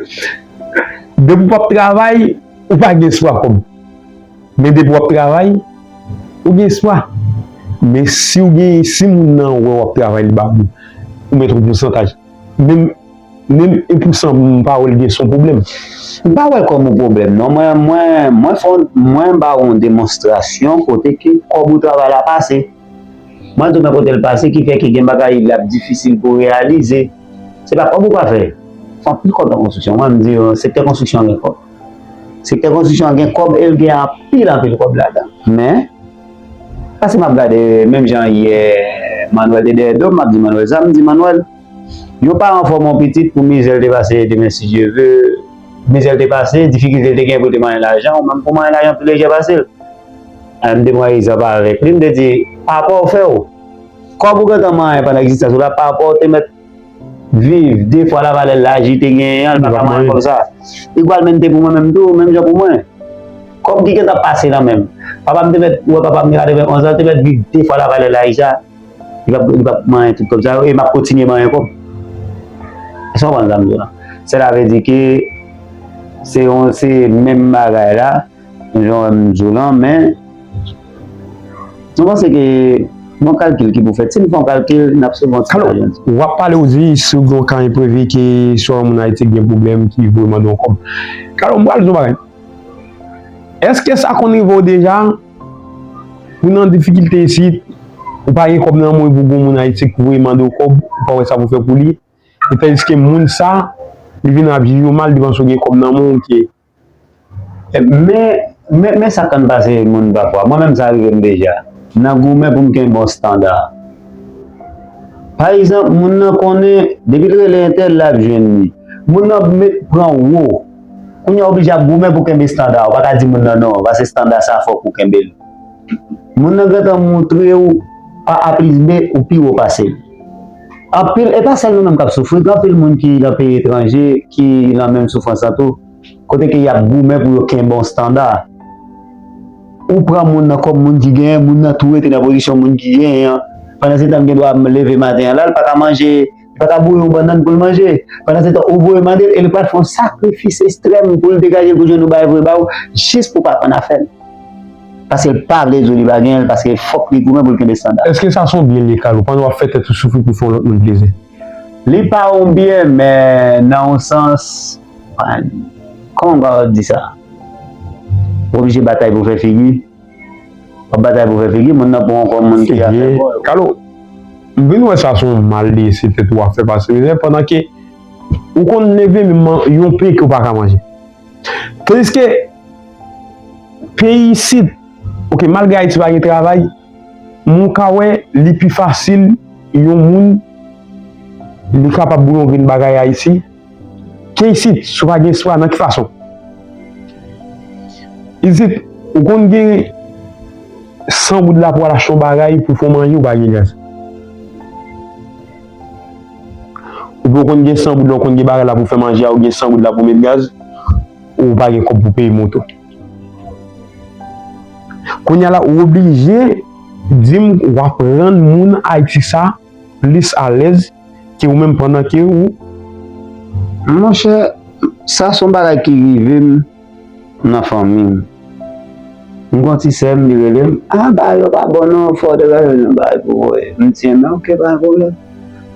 Depi w p ap travay, ou pa gen espwa kòb. Men depi w ap travay, ou gen espwa. Men si w gen, si moun nan wè w ap travay, li ba ou, ou mete yon pousantaj. Menm, menm en pousan, m pa wè l gen son pwoblèm. M pa wè l kòm yon pwoblèm, non. Mwen, mwen, mwen fè, mwen ba w yon demonstrasyon kote ke kòb ou travay la pase. Mwen di w men kote l pase, ki fè ke gen bagay l ap difisil pou reyalize. Se pa kòb ou pa fè. Fè anpil kòb nan konstriksyon. Mwen, m di w, sektè konstriksyon an gen kòb. Sektè konstriksyon an gen kòb e l gen anpil, anpil kòb ladan. Men, paske m ap gade, menm jan yè, Manuel te dèyè do m, m ap di Manuel sa, m di, Manuel, yon paran fòme yon pitit pou mizè l te pase demen, si Dye ve, mizè l te pase, difikilte l te gen pou l te manyen lajan, ou menm pou manyen lajan pi lejè pase l. Alò, m te pran egzanp avèk li, m te di, pa pa w fè w. Kòb ou gentan manyen pandan egzistans ou la, pa pa w te mèt viv de fwa lavalè laj li te genyen an, li pa ka manyen kòb sa. Li pral menm te pou mwen menm tou, menm jan pou mwen. Kòb ki gentan pase nan men m. Papa m te mèt, ou wè papa m gen katrevenn onz an, li te mèt viv de fwa lavalè laj sa. Li p ap, li p ap manyen tout kòb sa yo, e m ap kontinye manyen kòb. Èske w konprann sa m di w la? Sèla vle di ke se yon, se menm bagay la, jan w wè m di w lan, men nou panse ke yon kalkil ki pou fèt. Si n fè yon kalkil, n ap sove yon ti lajan. Alò, w ap pale, ou di, si w gen yon ka enprevi ke swa yon moun Ayiti ki gen pwoblèm, ki voye mande yon kòb. Alò, m pral di w yon bagay. Èske sa konn rive w deja? Ou nan difikilte isit, ou pa gen kòb nan men w, epi w gen yon moun Ayiti ki voye mande w kòb, ou pa wè sa pou fè pou li. E tandiske moun sa, li vin ap jije w mal, li panse w gen kòb nan men w, ke Men, men, men sa k konn pase moun pafwa. Mwen menm sa rive m deja. Nan goumen pou m kenbe yon estanda. Pa egzanp, moun nan konnen, depi l rele entèl, l ap jwenn li. Moun nan met pran wo. Kounye a w oblije ap goumen pou kenbe estanda. Ou pa ka di moun nan non, paske estanda sa fòk ou kenbe l. Moun nan gentan montre w pa A plis B, ou pi wo pase l. Anpil, e pa sèl nou menm k ap soufri, gen anpil moun ki nan peyi etranje, ki nan menm soufrans lan tou, kote ke y ap goumen pou yo kenbe yon estanda. Ou pran moun nan kòm moun ki genyen, moun nan tou rete nan pozisyon moun ki genyen an. Pandan se tan, l gen dwa leve maten an la, l pa ka manje, li pa ka bouyi yon bannann pou l manje. Pandan se tan, ou voye mande l, e li pral fè yon sakrifis ekstrèm pou l degaje l, pou jwenn yon bagay pou l ba ou, jis pou pa konn afè l. Paske l pa vle di w li pa genyen l, paske fòk li goumen pou l kenbe estanda. Èske sa se yon byen l ye, Carlo, pandan w ap fè tèt ou soufri pou fè yon lòt moun plezi? Li pa yon byen, men nan yon sans, kòman m kapab di sa? Ou oblije batay pou fè figi. W ap batay pou fè figi, moun nan pran w kòm moun ki ap fè kò. Carlo, m vin wè sa se yon mal li ye, se tèt ou ap fè pase mizè, pandan ke ou konn leve menm yon pen ke w pa ka manje. Tandiske peyi isit, oke, malgre Ayiti pa gen travay, men w ka wè li pi fasil yon moun li kapab bouyi yon grenn bagay Ayiti ke isit, si w pa gen espwa, nan ki fason? Isit, Ou konn gen san goud la pou al achte yon bagay pou fè yon manje, ou pa gen gaz. Oubyen ou konn gen san goud la, ou konn gen bagay la pou fè manje a, ou gen san goud la pou met gaz, ou pa gen kòb pou peye moto. Kounye a la, ou oblije di m w ap rann moun Ayiti sa plis alèz ke ou menm pandan ke ou. Monchè, sa se yon bagay ki rive m nan fanmi m. M gen yon ti sè m, li rele m, "Ah, bagay yo pa bon non, fò w te ka jwenn yon bagay pou voye." M di, "Enben, oke, pa gen pwoblèm.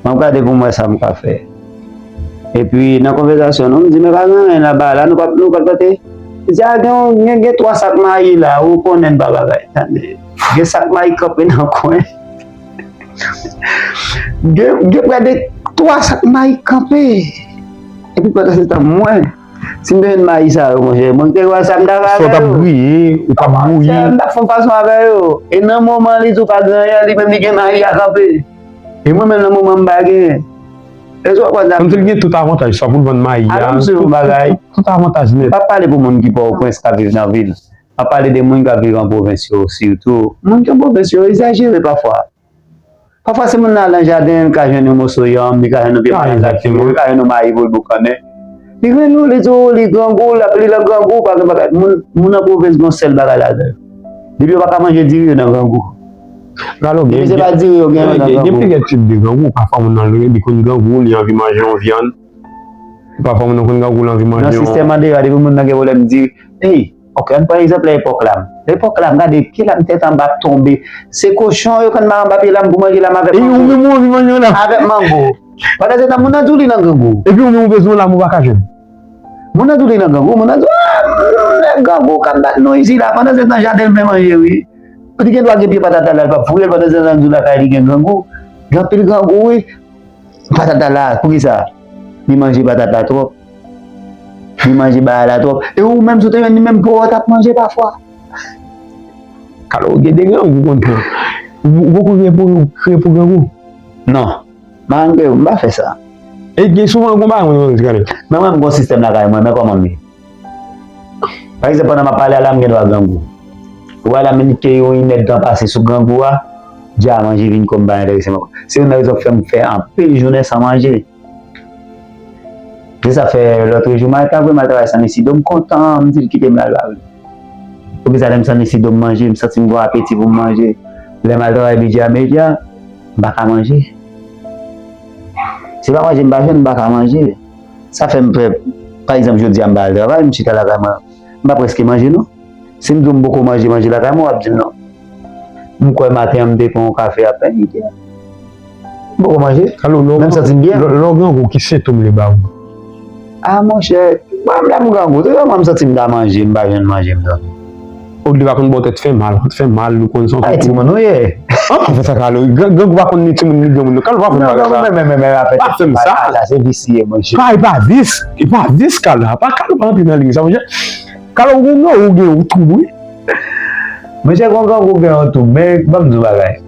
M ap gade pou m wè sa m ka fè." Epi, nan konvèsasyon nou, m di, "Men pa gen anyen la, bagay la, nou p ap, nou p ap tante." Li di, "Ah, gen, gen, gen twa sak mayi la, ou konnen n pa bagay." Tande, gen sak mayi kanpe nan kwen. Gen, gen prè de twa sak mayi kanpe. Epi pandan se tan, mwen, si m te jwenn mayi sa yo, monchè, mwen te wè sa m ta fè avè yo. Sa w t ap griye, ou t ap bouyi. Monchè, m t ap fè yon fason avè yo. E nan moman li di w pa gen anyen, li menm li gen mayi a kanpe. E mwen menm nan moman m pa genyen. Èske w konprann sa? Kòmsi li gen tout avantaj, swa pou l vann mayi a, tout, tout, tout avantaj nèt. M p ap pale pou moun ki Pòtoprens k ap viv nan vil. M ap pale de moun k ap viv an pwovens yo sitou. Moun ki an pwovens yo egzajere pafwa. Pafwa se moun nan al nan jaden, li ka jwenn yon moso yanm, li ka jwenn yon pye mayi, li ka jwenn yon mayi pou l boukannen. Li renmen w, li di w li grangou, l ap li nan grangou, pa gen bagay. Moun, moun an pwovens gen yon sèl bagay ladan yo. Depi yo pa ka manje diri, yo nan grangou. Depi se pa diri yo gen, yo nan grangou. Gen plizyè tip de grangou. Pafwa moun nan li konn grangou, li anvi manje yon vyann. Pafwa moun nan konn grangou, li anvi manje yon. Nan sistèm andeyò a, depi moun nan gen pwoblèm diri, ey, Ok, ann pran egzanp lè epòk la. Lè epòk la, m gade pye la, m tèt anba tonbe. Se kochon yo konn mare anba pye la, m pou manje la, m avèk mango. E ou menm ou anvi manje la? Avèk mango. Pandan se tan, moun nan di w li nan grangou. Epi ou menm ou bezwen yon lam ou pa ka jwenn. Moun nan di w li nan grangou, moun nan di w, ah, nèg grangou k ap bat nou isi la, pandan se tan jaden l plen manje, wi. Li gen dwa gen pye patat la, l p ap foure l, pandan se tan, l di w lakay li gen grangou. Gen anpil grangou, wi. Patat la, poukisa? Li manje patat la twòp. Li manje bagay la twòp. E ou menm, si w te jwenn li menm, pou w t ap manje pafwa. Kalo, gen de grangou ou konn pran. Ou, ou poko gen pou, gen pou grangou? Non. Marenn kreyòl, m pa fè sa. E gen souvan gon bagay mwen di gade. Men mwen, m gon sistèm lakay mwen, men kòman m ye. Pa egzanp, pandan m ap pale a la, m gen dwa grangou. Ou wè la, menm ke yon inèdtan pase sou grangou a, dja manje vin kò m pa enterese m ankò. Se youn nan rezon k fè m fè anpil jounen san manje. Se sa fè lòtrejou, m al travay, m al travay San Isidro, m kontan, m di l kite m la, l pa vle. Poukisa lè m San Isidro, m manje, m santi m gon apeti pou m manje. Lè m al travay Bidya Medya, m pa ka manje. Se pa manje m pa jwenn, m pa ka manje. Sa fè m fè, pa egzanp, jodi a m pa al travay, m chita lakay mwen, m pa prèske manje non. Si m di w m poko manje, manje lakay mwen, w ap di m non. M kwè maten an m te pran yon kafe apèn, m poko manje. Menm santi m byen. Lè w grangou, ki sentòm li ba ou? A monchè, mwen m la m grangou, se sèlman m santi m ta manje, m pa jwenn manje m dòmi. Ou li pa konn ba w tèt fè mal, tèt fè mal, ou konn santi. Ay, timoun ou ye. An pa fè sa Kalo. Grangou pa konn ni timoun ni granmoun. Kalo pa konn bagay sa. Non, non, men, men, men, men, pa fè m sa. Sa se visye, monchè. Pa, e pa vis, e pa vis Kalo. Pa Kalo pa antre nan liy sa, monchè. Kalo, ou gen, ou gen, ou twou, wi. Monchè, gon grangou gen yon twou, men ban m di w bagay.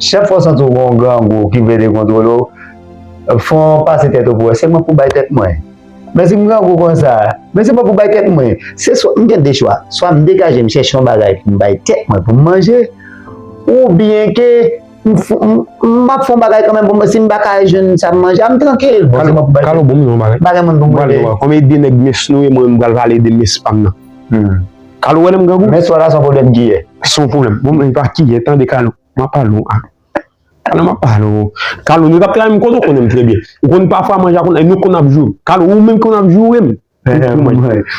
Chak fwa w santi w gon grangou ki vle dekontwole w, fò w pase tèt ou pou wè. Se mwen pou bay tèt mwen. Men si m grangou konsa, men se mwen pou bay tèt mwen. Se swa, m gen de chwa. Swa m degaje m chèche yon bagay pou m bay tèt mwen pou m manje, oubyen ke m, m, m ap fè yon bagay kanmenm pou mwen. Si m pa ka jwenn sa m manje a, m trankil. Bon, se mwen pou bay tèt mwen. Kalo, bon, m yon bagay. M pa gen moun pou m rele. Kòm e de nèg mens nou ye, mwen, m pral pale de mens pa m nan. Kalo, wè lè m grangou? Mens pa la se yon pwoblèm kiyè? Se yon pwoblèm. Bon, men pa kiyè, tande Kalo. M ap pale w. Kalo, m ap pale w. Kalo, nou t ap travay menm kote, ou konnen m trè byen. Ou konn pafwa manje a konn, nou konn ap joure. Kalo, ou menm konn ap joure m.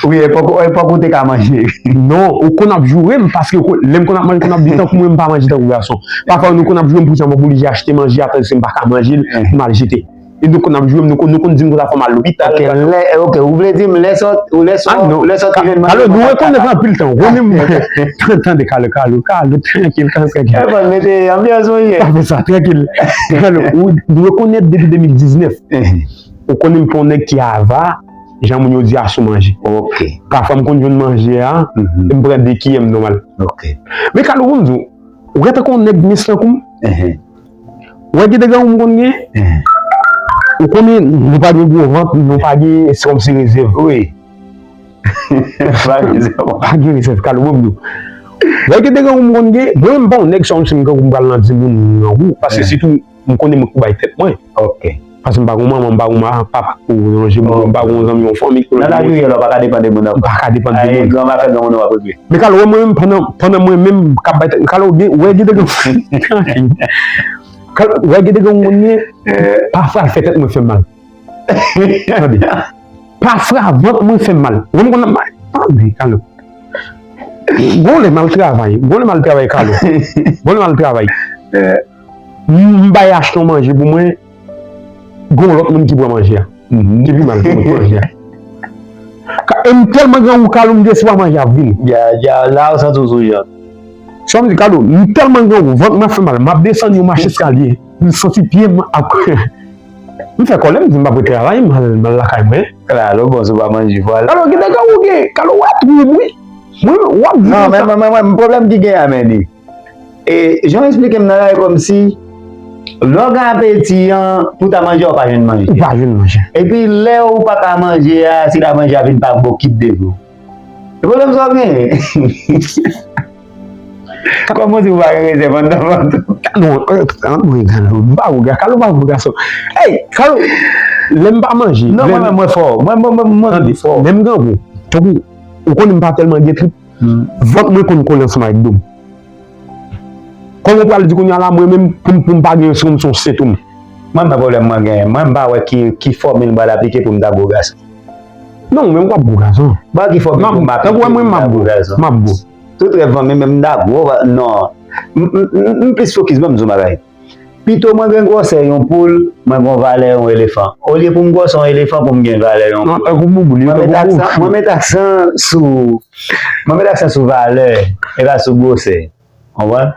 Wi, epòk, epòk ou te ka manje. Non, ou konn ap joure m, paske lè m konn ap manje, konn ap di tankou mwen m pa manje tankou gason. Pafwa, nou konn ap joure m pou sa m ap oblije achte manje a, paske m pa ka manje l, m al jete. E nou konn ap joure m, nou konn, nou konn di m konsa fò m al lopital. Ok, lè, ok, ou vle di m lè sa, lè sa, lè sa te jwenn manje. Kalo, nou rekonèt anpil tan. Ou konnen m, tande Kalo, Kalo, Kalo, trankil, Kalo, trankil. E bon, mete anbyans mwen ye. Pa fè sa, trankil. Kalo, ou, nou rekonèt depi de mil diznèf. Ou konnen m pa yon nèg ki ava, jan moun yo di a sou manje. Ok. Pafwa m konn jwenn manje a, m pran de kiyè m nòmal. Ok. Men Kalo, pou m di w, ou gentan konn nèg mens tankou m? Ou wè ki degan ou m konn gen? Ou konnen nou pa gen gwo vant, nou pa gen, se kòmsi rezèv. Wi. Pa gen rezèv. Pa gen rezèv, Kalo, bon, bro. Wè, gen de grangou m konn gen, mwen, m pa yon nèg, sa, m si m grangou, m pral nan di moun m grangou, paske sitou, m konnen mwen k pou bay tèt mwen. Ok. Paske m pa gon manman, m pa gon ma-, papa k pou lonje m, m pa gon zanmi, yon fanmi k pou lonje m. Nan lavi reyèl, ou pa ka depann de moun ankò. M pa ka depann de moun. Granma fè granmoun w ap regle. Men Kalo, wè mwen menm, pandan, pandan mwen menm k ap bay tèt, Kalo, gen, wè, gen de grangou. Kalo, wè, gen de grangou m konn gen, pafwa l fè tèt mwen fè m mal. Tande. Pafwa vant mwen fè m mal. Wè m konn ap, tande, Kalo. Gon lè m al travay, gon lè m al travay, Kalo. Gon lè m al travay. M bay achte yon manje pou mwen, gon lòt moun ki pran manje a. Ki pi mal pou mwen ki manje a. Ka-, e m tèlman grangou, Kalo, m gen espwa manje a ap vini. Ya, ya, la ou santi w sou jan. Sa m di, Kalo, m tèlman grangou, vant mwen ap fè m mal, m ap desann yon mach eskalye, m santi pye m ap, m fè kòlè, m di m p ap ret travay, m al, m al lakay mwen. Kalo, bon, se pa manje fwa. Kalo, gen de grangou gen, Kalo, w ap ri, wi. Mwen, w ap di konsa. Non, men, men, men, men, pwoblèm ki gen a, men li. E, jan w eksplike m nan la, e kòmsi, lè w gen apeti an, pou w ta manje a, ou pa jwenn manje. Ou pa jwenn manje. Epi, lè ou pa ka manje a, se la manje a vin pa bokit devan w. E pwoblèm sa w genyen. Kòman w di ou pa gen rezèv anndan vant ou? Non, eh, ann mwen, Kalo, m pa wou, Kalo pa wou gason. Ey, Kalo, lè m pa manje, non, lè mwen, mwen, mwen fò. Mwen, mwen, mwen, mwen, tande, fò. Lè m grangou, tankou, ou konnen m pa tèlman gen trip, vant mwen konn kole ansanm avèk do m. Kòman w pral di kounye a la, mwen menm, pou m, pou m pa gen yon, se kòmsi yon sentom. Mwen, men pwoblèm mwen genyen. Mwen, m pa wè ki, ki fòmil m pral aplike pou m ta gwo gason. Non, ou menm w ap gwo gason. Ba ki fòmil pou m aplike pou m ta gwo gason. M ap gwo. Tout rèv fanmi menm m ta gwo, non. M, m, m, m plis fokis, ban m di w yon bagay. Pito mwen gen gwosè yon poul, mwen gen valè yon elefan. Olye pou m gwosè yon elefan pou m gen valè yon poul. Non, tankou boubou, li tankou boubou. Mwen met aksan, mwen met aksan sou, mwen met aksan sou valè, e pa sou gwosè. Konprann?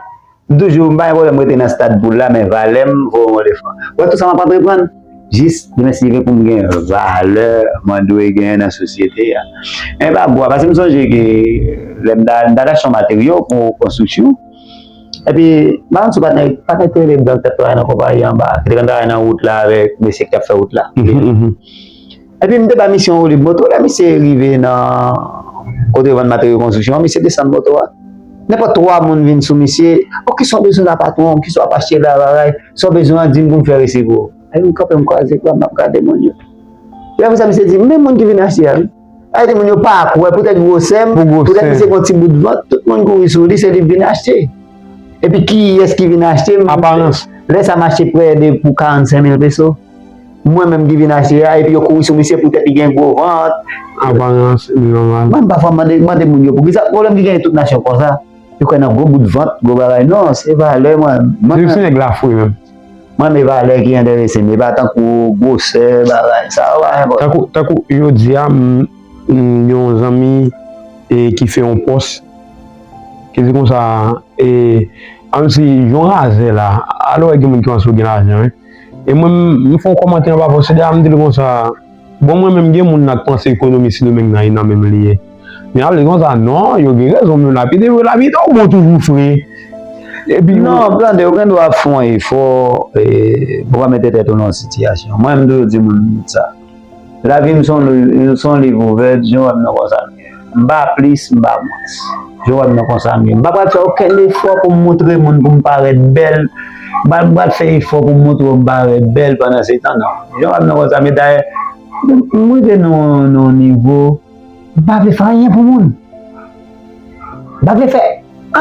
M toujou, m pa gen pwoblèm rete nan stad poul la, men valè m vo yon elefan. Ou wè tout sa m ap antreprann, jis demen si Dye vle pou m gen valè mwen dwe genyen nan sosyete a. Men pa gwo, paske m sonje ke lè m ta, m ta achte yon materyo pou konstriksyon, epi, m pa konn si patnè, patnè ki te rele Blan ki t ap travay nan konpayi anba, ki te konn travay nan wout la avèk mesye ki t ap fè wout la. Epi m te ba misye yon woulib moto, lè misye rive nan kote yo vann materyo konstriksyon an, misye desann moto a. Nenpòt twa moun vin sou misye, "O, kisa w bezwen la, patwon? Kisa w ap achte la, bagay? Sa w bezwen an, di m pou m fè resi pou ou." Epi m kanpe, m kwaze bra m, m ap gade moun yo. Epi apre sa, misye di, "Men moun ki vin achte a, wi." Sa vle di moun yo pa kwè, poutèt gwosè m, poutèt misye gen yon ti bout vant, tout moun kouri sou li, se li k vin achte. Epi kiyès ki vin achte m? Aparans. Lè sa m achte prè de pou karannsenk mil peso. Mwen menm ki vin achte a, epi yo kouri sou misye poutèt li gen gwo vant. Aparans, li nòmal. Mwen, m pafwa m mande, mande moun yo, poukisa pwoblèm ki genyen tout nasyon konsa? Yo kwè nan gwo bout vant, gwo bagay. Non, se valè, mwen. Mwen, se nèg la fre menm. Mwen, men valè ki enterese m, e pa tankou gwosè, bagay. Sa yo pa enpòtan. Tankou, tankou yo di a, m, m, yon zanmi, e, ki fè yon pòs, ki di konsa, e, ann si yon razè la, alò gen moun ki panse w gen lajan, wi. E mwen, m, m fè yon kòmantè anba pòs li a, m di l konsa, bon, mwen menm, gen moun nan k panse ekonomi Sendomeng nan e nan men m li ye. Men al di konsa, non, yo gen rezon, men lapide vre, lapide w bon toujou fre. Epi non, tande, ou gen dwa ap fè yon efò, e, pou w pa mete tèt ou nan yon sitiyasyon. Mwen, m toujou di moun sa. Lavi m se yon li-, se yon liv ouvè, jan w wè m nan konsa m ye. M pa plis, m pa mwens. Jan w wè m nan konsa m ye. M pa pral fè okenn efò pou m montre moun, pou m parèt bèl. M pa, m pral fè efò pou m montre w m parèt bèl pandan se tan, non. Jan w wè m nan konsa m ye, dayè, m, m rive nan, nan yon nivo, m pa vle fè anyen pou moun. M pa vle fè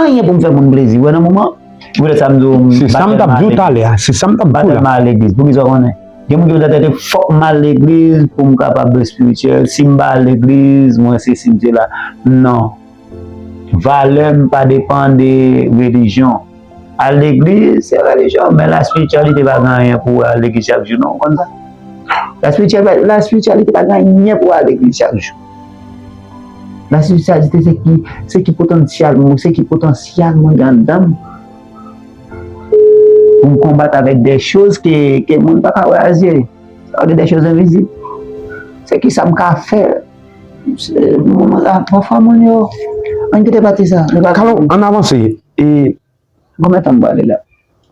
anyen pou m fè moun plezi. Ou wè nan moman, ou wè sa m di w, m pa tèlman al legliz. Se sa m t ap di w talè a, se sa m t ap di w la. M pa tèlman al legliz. Poukisa w konnen? Gen moun ki mete nan tèt yo, fòk m al legliz pou m kapab espirityèl. Si m pa al legliz, mwen sesi, m sela. Non. Valè m pa depann de relijyon. Al legliz, se relijyon, men laspirityalite pa gen anyen pou al legliz chak jou, non, ou konn sa? Laspirityal-, laspirityalite pa gen anyen pou al legliz chak jou. Laspirityalite, se ki, se ki potansyèl, se ki potansyèl mwen gen anndan m. Pou m konbat avèk de choz ke, ke moun pa ka wè a zye. Sa vle di de choz envizib. Se ki sa m ka fè. Se, moun, a, pafwa moun yo, ann kite pati sa. Kalo, ann avanse. E Konbyen tan m pale la?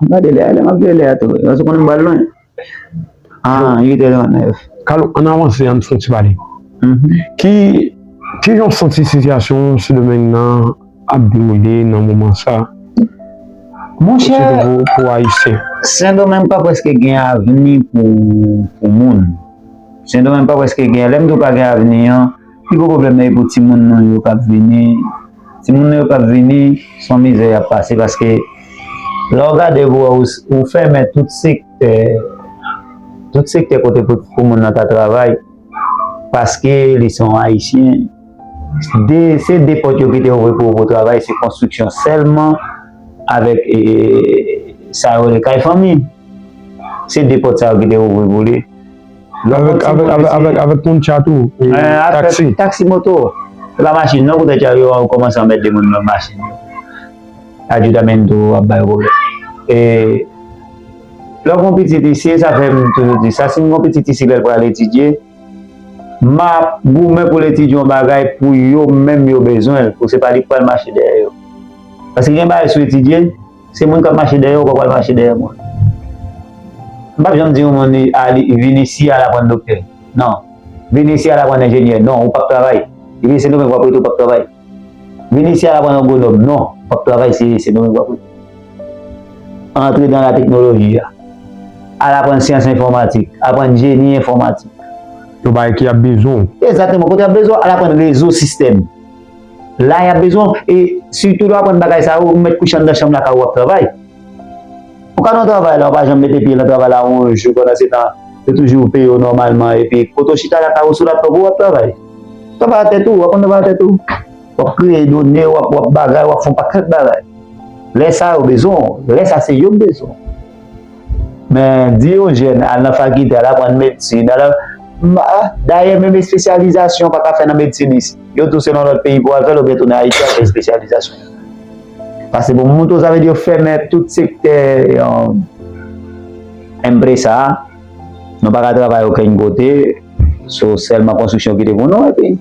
M pale lè a, lè m ap veye lè a tou. Paske w konnen m pral lwen. Ah, uit è trannèf. Kalo, ann avanse, ann fè yon ti pale. Ki, Kijan w santi sitiyasyon Sendomeng nan ap dewoule nan moman sa? Monchè, sitou pou, pou Ayisyen. Sendomeng pa prèske gen avni pou, pou moun. Sendomeng pa prèske gen, lè m di w pa gen avni an, pi gwo pwoblèm nan e pou timoun nou yo k ap vini. Timoun nou yo k ap vini, se yon mizè y ap pase paske lè w gade pou wè ou, ou fèmen tout sektè, tout sektè kote pou, pou moun nan ta travay, paske li se yon Ayisyen. De, se de pòt yo ki te ouvri pou, pou travay, se konstriksyon sèlman avèk, e, sa yo rele kay fanmi. Se de pòt sa yo ki te ouvri pou li. Avèk, avèk, avèk, avèk, avèk moun tcha tou, e, taksi. Taksi moto. Se pa machin non, poutèt yo, yo kòmanse anmède moun nan machin yo. Adjudamento ap bay pwoblèm. E, lè w gen yon pitit isi, sa fè m toujou di sa, si m gen yon pitit isi lè l pral etidye, m ap goumen pou l etidye yon bagay pou yo menm yo bezwen l, pou se pa li k pral mache dèyè yo. Paske gen bagay si w etidye, se moun k ap mache dèyè w k ap pral mache dèyè mwen. M p ap janm di yon moun li, a, li vin isi al aprann doktè. Non. Vin isi al aprann enjenyè. Non, ou p ap travay. Vin isi nou menm w ap rete ou p ap travay. Vin isi al aprann agwonòm. Non, ou p ap travay, se, se nou menm w ap rete. Antre nan la teknoloji a. Al aprann syans enfòmatik, aprann jeni enfòmatik. Yon bagay ki ap bezwen w. Egzakteman, kote y ap bezwen w, al aprann rezo sistèm. La y ap bezwen w, e sitou lè w aprann bagay sa yo, ou mèt kouche anndan chanm lakay ou w ap travay. Ou ka nan travay la, ou pa janm mete pye nan travay la yon jou, pandan se tan, yo toujou peye w nòmalman, epi kote w chita lakay ou sou laptòp ou, w ap travay. Travay a tèt ou, w ap konn travay a tèt ou. W ap kreye done, w ap, w ap bagay, w ap fè yon pakèt bagay. Lè sa yo bezwen w, lè sa se yo k bezwen w. Men, di yon jèn, al nan fakilte, al aprann medsin, al, dayè, menm espesyalizasyon pa ka fè nan medsin isi. Yo tou se nan lòt peyi pou al fè l, oubyen tounen Ayiti al fè espesyalizasyon. Paske pou m montre w, sa vle di yo fèmen tout sektè, um, empresa a. Nou pa ka travay okenn kote, so sèlman konstriksyon ki te pou nou, epi,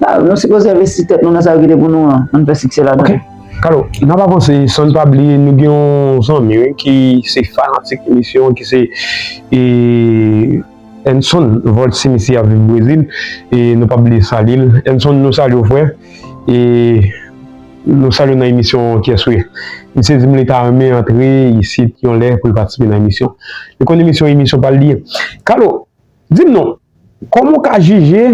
na, nou sipoze envesti tèt nou nan sa yo ki te pou nou an, ann fè siksè ladan. Ok. Carlo, n ap avanse san n pa bliye, nou gen yon zanmi, wi, ki se fanatik emisyon, ki se, e, Enson Voltimisi ap viv Brezil, e nou p ap bliye salye l. Enson, nou salye w, frè. E nou salye w nan emisyon Kiyès ou ye. Misye di m li ta renmen antre isit yon lè pou l patisipe nan emisyon. Li konn emisyon, emisyon pa l li ye. Carlo, di m non, kòman w ka jije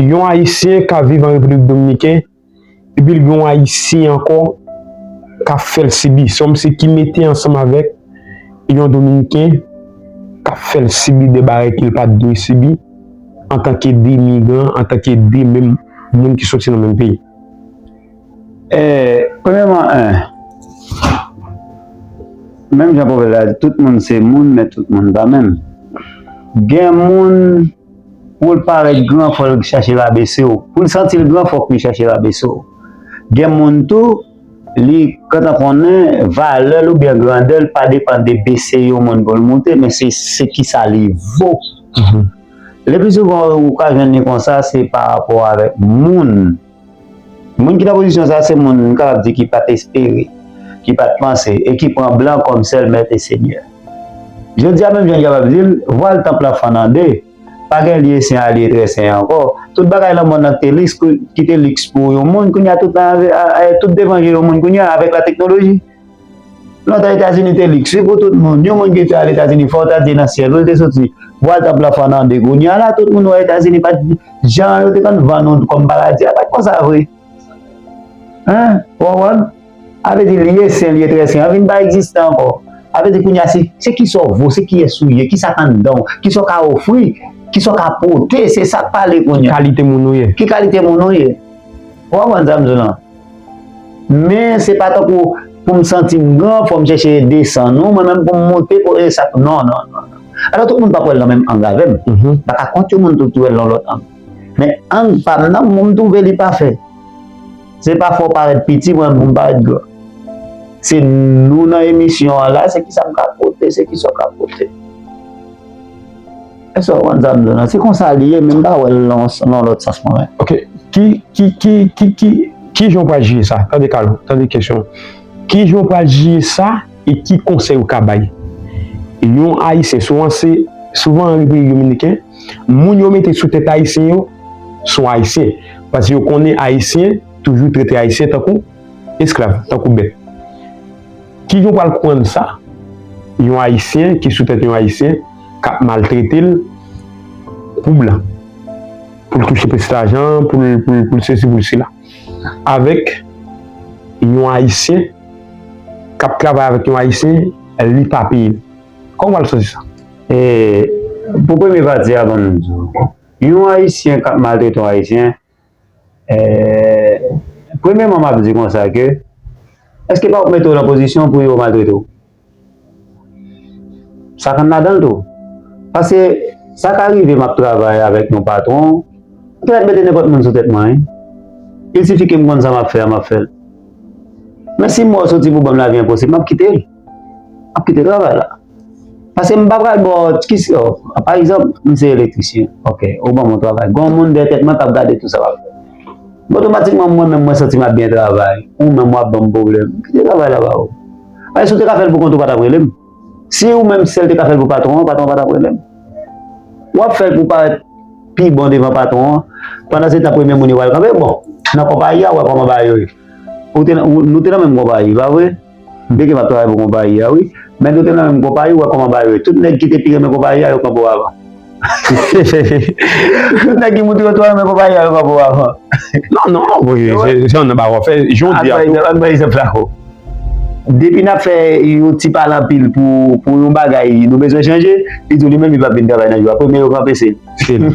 yon Ayisyen k ap viv an Repiblik Dominiken, epi l gen yon Ayisyen ankò k ap fè l sibi. Se kòmsi ki mete ansanm avèk yon Dominiken k ap fè l sibi de bagay ke l pa t dwe sibi antanke de migran, antanke de menm moun ki soti nan menm peyi. Eh, premyèman, en, menm jan pwovèb la di, tout moun se moun, men tout moun pa menm. Gen moun, pou l parèt gran, fò l chache rabese w. Pou l santi l gran, fòk li chache rabese w. Gen moun tou, li gentan konnen valè l oubyen grandè l pa depann de bese yon moun pou l moute, men se, se kisa li vo. Mhm. Le pli souvan, ou ka jwenn li konsa, se pa rapò avèk moun. Moun ki nan pozisyon sa, se moun, m kapab di, ki pa t espere, ki pa t panse, e ki pran blan kòm sèl mèt e senyè. Jodi a, menm jan n kapab di l, vwal tanp lan fann an de. Pa gen lye sen a lye trè sen ankò. Tout bagay nan mond nan ki te liks, ki te liks pou yon moun, kounye a tout nan, a, a, tout devan je yon moun kounye a avèk la teknoloji. Lontan Etazini te liks, wi, pou tout moun. Yon moun ki te al Etazini, fò w ta di nan syèl ou l te soti. Vwal tanp lan fann an de. Kounye a la, tout moun wè Etazini pa t jan yo te konn vann nou kòm paradi a, pa t konsa vre. Hein? Ou konprann? A vle di, lye sen, lye trè sen an vin pa egziste ankò. A vle di, kounye a, se, se kisa w vo, se kiyès ou ye, kisa k anndan w, kisa w ka ofri, kisa w ka pote, se sa k pale kounye a. Ki kalite moun ou ye? Ki kalite moun ou ye? Ou konprann sa m di w lan? Men se pa tankou pou m santi m gran, fò m chèche desann ou, mwen menm pou m monte, pou, e sa, non, non, non, non. Alò, tout moun p ap wè l nan menm ang avè m. Mhm. M pa ka kont yon moun tou ki wè l nan lòt ang. Men ang pa m nan, mwen m twouve li pafè. Se pa fò w parèt piti, mwen menm pou m parèt gran. Se nou nan emisyon an la, se kisa m ka pote, se kisa w ka pote. Èske w konprann sa m di w lan? Se konsa li ye, men m pa wè l nan, nan lòt sans mwen menm. Ok. Ki, ki, ki, ki, ki, kijan w pral jije sa? Tande Carlo, tande kesyon. Kijan w pral jije sa e ki konsèy ou ka bay? Yon Ayisyen, souvan se, souvan an Repiblik Dominiken, moun yo mete sou tèt Ayisyen yo, sou Ayisyen. Paske yo konnen Ayisyen toujou trete Ayisyen tankou esklav, tankou bèt. Kijan w pral konprann sa? Yon Ayisyen ki sou tèt yon Ayisyen k ap maltrete l pou blan, pou l touche plis lajan, pou l, pou l, pou l sesi, pou l sela. Avèk yon Ayisyen k ap travay avèk yon Ayisyen, li pa peye l. Kòman w pral sòti sa? E, pou premye pati a, ban m di w, yon Ayisyen k ap maltrete yon Ayisyen, e, premyèman, m ap di konsa ke, èske pa w mete w nan pozisyon pou yo maltrete w? Sa konn ladan l tou. Paske sa ka rive m ap travay avèk yon patwon, m te mèt mete nenpòt moun sou tèt mwen, wi. Il sifi ke m konn sa m ap fè a, m ap fè l. Men si m wè w soti pou ban m lavi enposib, m ap kite l. M ap kite travay la. Paske m pa pral ba w, ki, oh, pa egzanp, m se elektrisyen. Oke, ou ban m yon travay. Gon moun dèyè tèt mwen k ap gade tout sa m ap fè. Otomatikman, mwen menm, mwen santi m ap byen travay. Ou menm, w ap ban m pwoblèm. Kite travay la ba ou. Paske si w te ka fè l pou kont ou, pa t ap rele m. Si ou menm sèl te ka fè l pou patwon an, patwon an pa t ap rele m. W ap fè l pou parèt pi bon devan patwon an. Pandan se tan, premye moun yo pral kanpe. Bon, nan konpayi a, w wè kòman bagay yo ye. Ou te, ou, nou te nan menm konpayi, pa vre? M peke m ap travay pou konpayi a, wi. Men nou te nan menm konpayi, ou wè kòman bagay yo ye. Tout nèg ki te pi renmen konpayi a, yo kanpe w avan. Tout nèg ki montre yo twò renmen konpayi a, yo kanpe w avan. Non, non, wi, se, se yon bagay w ap fè, jan w di a tou. An, pa egzanp, an, pa egzanp la, o. Depi n ap fè yon ti pale anpil pou, pou yon bagay nou bezwen chanje, li di w li menm li p ap vin travay nan jou a. Premye yo kanpe se li. Se li.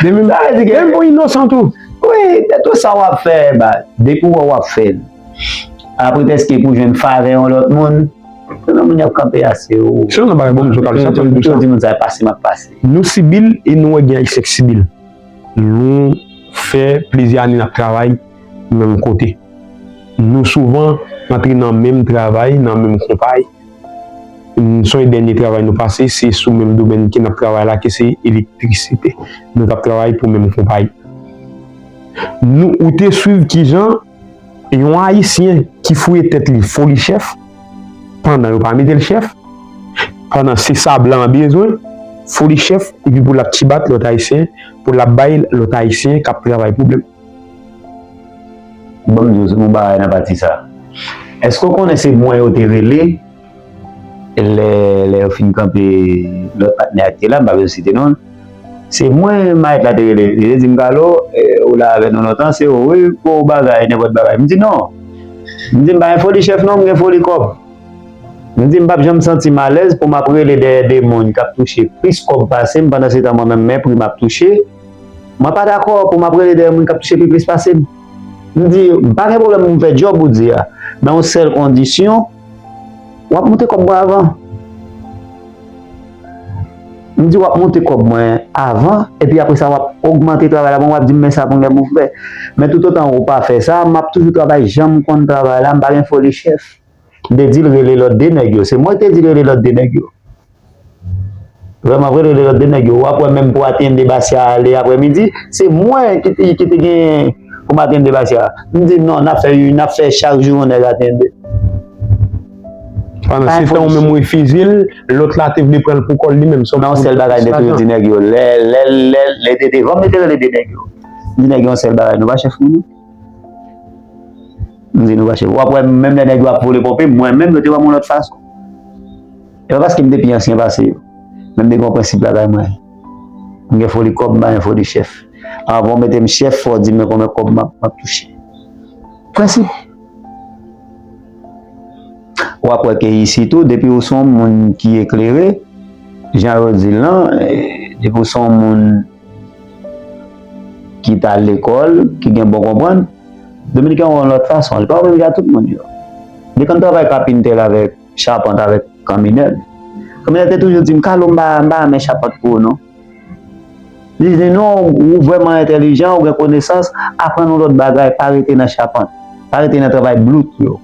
Depi, menm pou inosan tou. Wi, men tout sa w ap fè, ba, depi w wè w ap fè l, apre tèske pou jwenn favè yon lòt moun, se nan moun y ap kanpe a, se ou. Se yon bagay bon, m sot al sa, pou yo di moun sa pase, m ap pase. Nou sibi l e nou wè gen Ayisyen k sibi l. Nou fè plizyè ane n ap travay menm kote. Nou souvan antre nan menm travay, nan menm konpayi. M sonje dènye travay nou pase, se sou menm domèn ke n ap travay la, ke se elektrisite. Nou t ap travay pou menm konpayi. Nou, ou te swiv kijan yon Ayisyen ki fouye tèt li foli chèf, pandan yo pa mete l chèf, pandan se sa blan an bezwen, foli chèf, epi pou l ap chibat lòt Ayisyen, pou l ap bay lòt Ayisyen k ap travay pwoblèm. Ban m di w yon bagay nan pati sa. Èske w konnen se mwen yo te rele lè, lè yo fin kanpe lòt patnè a ki te la, m pa bezwen site non l. Se mwen mayèt la te rele. Li te di m, "Kalo, eh, ou la avè nou lontan, se ou, wi, pou bagay, nenpòt bagay." M di, "Non." M di, "M pa gen foli chèf non, m gen foli kòb." M di, "M p ap janm santi m alèz pou m ap rele dèyè de moun k ap touche plis kòb pase m, pandan se tan mwen menm, men pri m ap touche." Mwen pa dakò pou m ap rele dèyè moun k ap touche pi plis pase m. M di, "M pa gen pwoblèm pou m fè djòb ou di a, nan yon sèl kondisyon, w ap monte kòb mwen avan." M di, "W ap monte kòb mwen avan, epi apre sa, w ap ogmante travay la pou mwen, w ap di m, 'Men sa pou m gen pou m fè.'" Men toutotan ou pa fè sa, m ap toujou travay jan m konn travay la, m pa gen foli chèf. M te di l rele lòt de nèg yo. Se mwen ki te di l rele lòt de nèg yo. Vrèman vre, l rele lòt de nèg yo. W ap wè menm pou Atiende Basya ale aprèmidi, se mwen ki te, ki te gen pou m Atiende Basya. M di, "Non, n ap fè, n ap fè chak jou yon nèg Atiende." Pandan se tan ou menm refize l, lòt la te vle pran l pou kò l li menm. Men yon sèl bagay m te toujou di nèg yo, lè, lè, lè, lè te devan m, m te rele de nèg yo. M di nèg yo yon sèl bagay, nou pa chèf moun. M di nou pa chèf. W ap wè, menm lè nèg yo ap vole ponpe, mwen menm, yo te wè m yon lòt fason. E pa paske m te pi ansyen pase yo. Men m te gen yon prensip lakay mwen. M gen foli kòb, m pa gen foli chèf. Anvan w mete m chèf, fò w di m men konbyen kòb m ap, m ap touche. Prensip. W ap wè ke isi tou, depi w se yon moun ki eklere, jan yo di l lan, eh, depi w se yon moun ki t al lekòl, ki gen bon konprann, Dominiken yon lòt fason, li pa menm jan tout moun yo. Li konn travay kapintè avèk chapant avèk kanminèl. Kanminèl te toujou di m, "Kalo, m pa, m pa renmen chapant pou ou non." Li di, "Non, ou vrèman entèlijan, ou gen konesans, aprann yon lòt bagay, pa rete nan chapant, pa rete nan travay blout yo."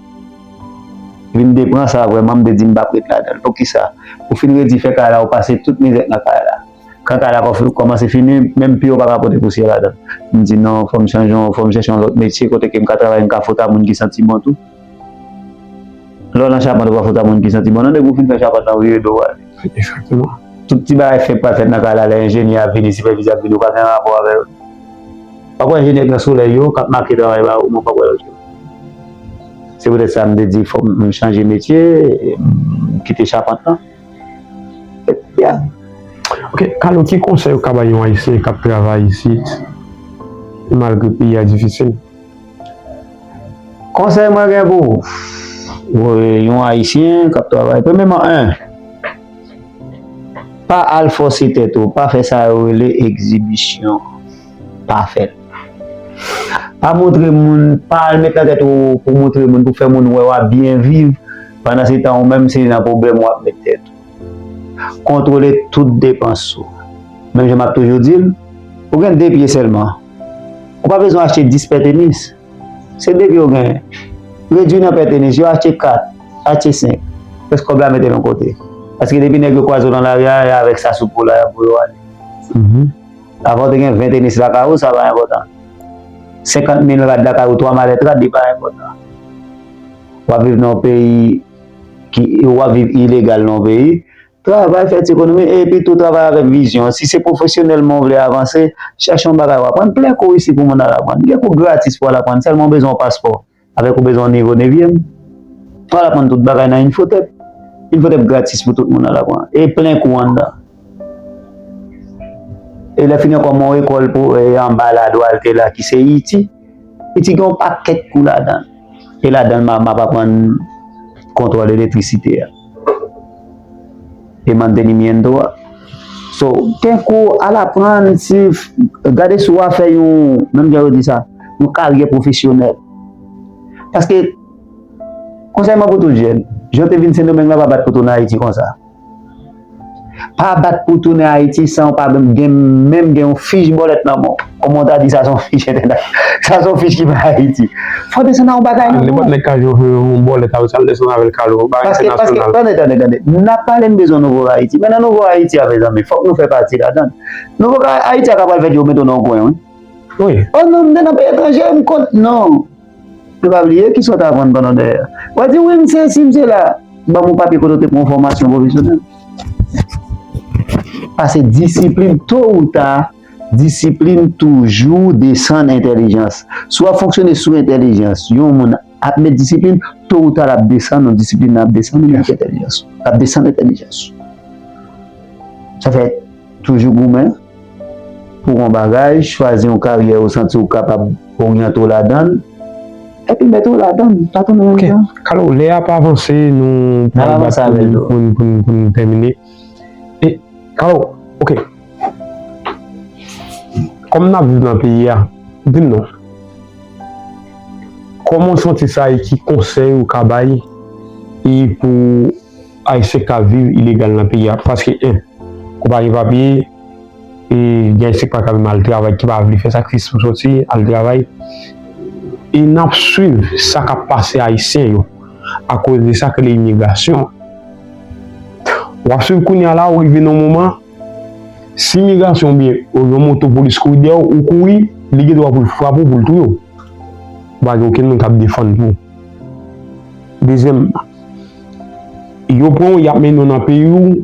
Epi m te pran sa vrèman, m te di m p ap ret ladan l. Poukisa? Ou fin redi fè kay la, ou pase tout mizè nan kay la. Kan kay la kò-, kòmanse fini, menm pye w pa ka pote pousyè ladan l. M di, "Non, fò m chanje, fò m chèche yon lòt metye kote ke m ka travay, m ka fouta moun ki santi bon tou." Lè w nan chapant, ou pa fouta moun ki santi bon, non, depi w fin fè chapant lan, ou vire do w ale. Egzakteman. Tout ti bagay fenk pral fèt nan kay la, lè enjenyè a vini, sipèvizè a vini, ou pa gen rapò avè yo. Pa kwè enjenyè gran solèy yo k ap make travay ba ou, mwen pa kwè lòt yo. Se poutèt sa m te di fòk m chanje metye, m kite chapant lan. Yeah. Ok, Carlo, ki konsèy ou ka bay yon Ayisyen k ap travay isit, malgre peyi a difisil? Konsèy mwen gen pou ou, yon Ayisyen k ap travay, premyèman, en, pa al fòse tèt ou, pa fè sa yo rele egzibisyon. Pa fè l. Pa montre moun, pa al met nan tèt ou pou montre moun, pou fè moun wè w ap byen viv, pandan se tan ou menm se nan pwoblèm w ap met tèt ou. Kontwole tout depans ou. Menm jan m ap toujou di l, ou gen de pye sèlman. Ou pa bezwen achte dis pè tenis. Se de pye w genyen. Redui nan pè tenis yo, achte kat, achte senk. Pès kòb la mete l yon kote. Paske depi nèg yo kwaze w nan lari a, e avèk sa sou po la y ap voye w ale. Avan w te gen ven tenis lakay ou, sa pa enpòtan. Senkant mil rad lakay ou, twa malèt rad, li pa enpòtan. W ap viv nan yon peyi ki, w ap viv ilegal nan yon peyi, travay, fè ti ekonomi, epi tou travay avèk vizyon. Si se pwofesyonèlman w vle avanse, chèche yon bagay w aprann. Plen kou isit pou moun al aprann. Gen kou gratis pou al aprann, sèlman w bezwen yon paspò. Avèk ou bezwen yon nivo nevyèm, w al aprann tout bagay nan Infotep. Infotep gratis pou tout moun al aprann. E plen kou anndan. E lè fini ankò, men yon ekòl pou, e, anba Ladwalte la, ki se ITI. ITI gen yon pakèt kou ladan l. E ladan l, m ap, m ap aprann kontwòl elektrisite a. E mantenimiento a. So, gen kou al aprann, si, gade si w a fè yon, menm jan yo di sa, yon karyè pwofesyonèl. Paske, konsèy mwen pou tout jèn, jan w te vin Sendomeng la, pa bat pou tounen Ayiti konsa. Pa bat pou tounen Ayiti san w pa menm gen, menm gen yon fich bòlèt nan men w. Kòman w ta di sa se yon fich entèna-, sa se yon fich ki pa Ayiti. Fò w desann nan yon bagay nan men w. Nenpòt nèg ka jwe yon bòlèt avè w, sa l desann avè l, Carlo, bagay entènasyonal. Paske, paske, tande, tande, tande. N ap pale, n bezwen nouvo Ayiti. Men nan nouvo Ayiti a, mezanmi, fòk nou fè pati ladan l. Nouvo ka-, Ayiti a ka pral fèt, yo mete w nan yon kwen, wi. Wi. Oh non, m te nan peyi etranje, m konn, non. Nou pa bliye kisa w t aprann pandan w dèyè. W a di, wi, m sesi, m sela. Ban m yon papye kote w te pran yon fòmasyon pwofesyonèl. Pase disiplin, to ou ta, disiplin toujou desann entèlijans. Si w ap fonksyone sou entèlijans, yon moun ap met disiplin, to ou ta l ap desann, non, disiplin nan ap desann, li ap entèlijans. L ap desann entèlijans. Sa fè toujou goumen pou yon bagay, chwazi yon karyè ou santi ou kapab oryante w ladan l, epi mete w ladan l, pa tounen anndan. Ok, Carlo, lè a ap avanse, nou pral bat pou n, pou n, pou n, pou n tèmine. E, Carlo, ok. Kòm n ap viv nan peyi a, di m non. Kòman w santi sa e ki konsèy ou ka bay e pou Ayisyen k ap viv ilegal nan peyi a? Paske, en, ou pa gen papye, e gen Ayisyen ki pa ka menm al travay, ki pa vle fè sakrifis pou soti, al travay. E n ap swiv sa k ap pase Ayisyen yo. Akoz de sa k rele imigrasyon. W ap swiv kounye a la, ou rive nan yon moman, si imigrasyon oubyen yon moto polis kouri dèyè w, ou kouri, li gen dwa pou l frape w, pou l touye w. Pa gen okenn moun k ap defann pou ou. Dezyèm, yo pran w, y ap mennen w nan peyi w,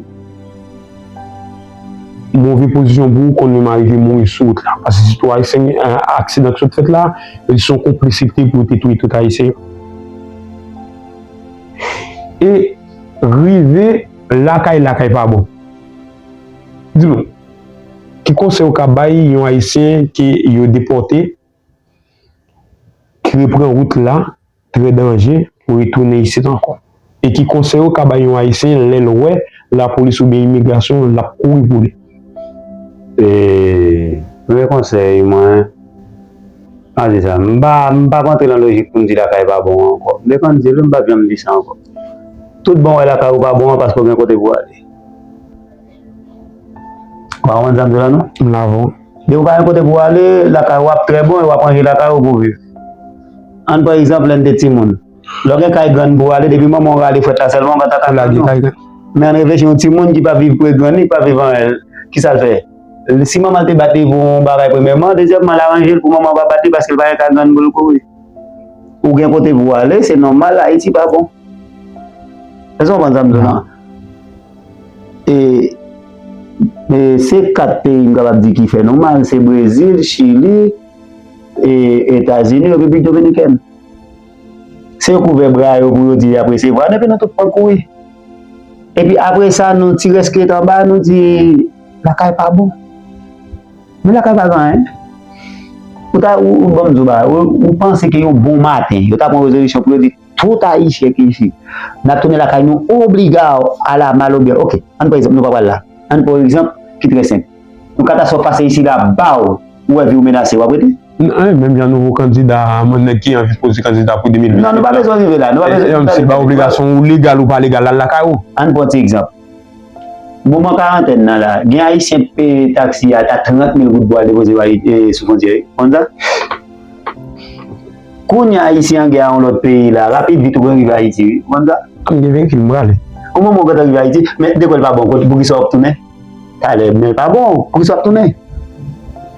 move pozisyon pou ou, konn menm arive mouri sou wout la. Paske sitou Ayisyen, eh, aksidan ki sot fèt la, yo di se yon konplisite pou yo te touye tout Ayisyen yo. E rive lakay, lakay pa bon. Di nou, ki konsèy ou ka bay yon Ayisyen ke yo depòte, ki repran wout la, trè danje pou retounen isit ankò? E ki konsèy ou ka bay yon Ayisyen lè l wè lapolis oubyen imigrasyon, l ap kouri pou li? E, premye konsèy mwen, an di sa, m pa, m p ap antre nan lojik pou m di lakay pa bon ankò. M te konn di l, m p ap janm di sa ankò. Tout bon wè lakay ou pa bon an paske w gen kote pou w ale. Ou pa konprann sa m di w la non? M la avè w. Depi w pa gen kote pou w ale, lakay ou ap trè bon e w ap ranje lakay ou pou w viv. Ann pran egzanp lè n te timoun. Lè w gen kay grann pou w ale, depi manman w rale frèt la sèlman, ou gentan ka lage kay grann. Men ann reflechi, yon timoun ki pa viv pre grann li, ki pa viv anyen, kisa l fè? Si manman l te bat li pou yon bagay premyèman, dezyèmman, l aranje l pou manman an pa bat li paske l pa gen kay grann pou l kouri. Ou gen kote pou w ale, se nòmal, Ayiti pa bon. Èske w konprann sa m di w la? E, e se kat peyi m kapab di ki fè nou mal, se Brezil, Chili, e, Etazini, Repiblik Dominikèn. Se yo k ouvè bra yo pou yo di y ap resevwa, depi nou tout pran kouri. Epi apre sa, nou ti rès ki ret anba, nou di, lakay pa bon. Men lakay pa gen anyen. Ou ta, ou, ou, ban m di w bagay, ou, ou panse ke yon bon maten, yo ta pran rezolisyon pou yo di tout Ayisyen ki isit, n ap tounen lakay nou obliga a la mal ou byen. Oke, ann pran egzanp, nou pa pral la. Ann pran yon egzanp ki trè senp. Yon katastwòf pase isit la, baw, ou wè vi w menase, w ap rete? N-, an, menm jan nouvo kandida, mwen nèg ki anvi poze kandida pou de mil vennsenk. Non, nou pa bezwen rive la. Nou pa bezwen, si ba obligasyon ou legal ou pa legal, al lakay ou. Ann pran ti egzanp. Moman karantèn nan la, gen Ayisyen peye taksi a ta trant mil goud pou al depoze yo Ayi-, e, sou fwontyè, wi. Konn sa? Kounye a Ayisyen an gè a yon lòt peyi la, rapid vit ou rive Ayiti, wi. Konn sa? Kòm gen veyikil, m prale. Yon moman ou gentan rive Ayiti, men dekwè l pa bon, pou kisa w ap tounen? Talè, men l pa bon, pou kisa w ap tounen?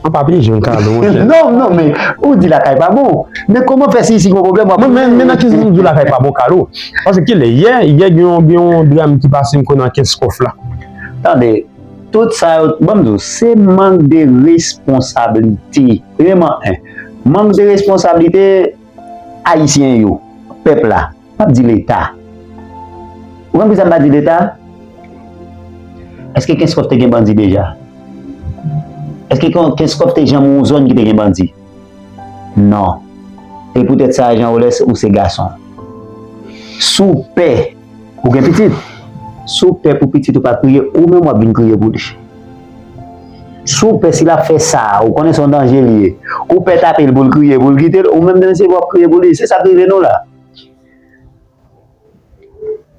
An pa pyeje m, Carlo, monchè. Non, non, men ou di lakay pa bon. Men kòman fè si isi gen yon pwoblèm, w ap... Men, men, men nan ki sans m di w lakay pa bon, Carlo? Paske kilè, yè, yè gen yon, gen yon dram ki pase m kwè nan Kenskòf la. Tande, tout sa yo, ban m di w, se mank de responsablite. Premyèman, en, mank de responsablite Ayisyen yo, pèp la. M ap di Leta. Ou konn poukisa m pa di Leta? Èske Kenskòf te gen bandi deja? Èske Ken-, Kenskòf te janm yon zòn ki te gen bandi? Non. E poutèt sa, Jean Rolès, ou se gason. Si w pè, ou gen pitit. Si w pè pou pitit ou pa kriye, ou menm w ap vin kriye pou li. Si w pè, si l ap fè sa, ou konnen se yon danje li ye. Ou pè tape l pou l kriye, pou l kite l, ou menm demen se w ap kriye pou li. Se sa k rive nou la.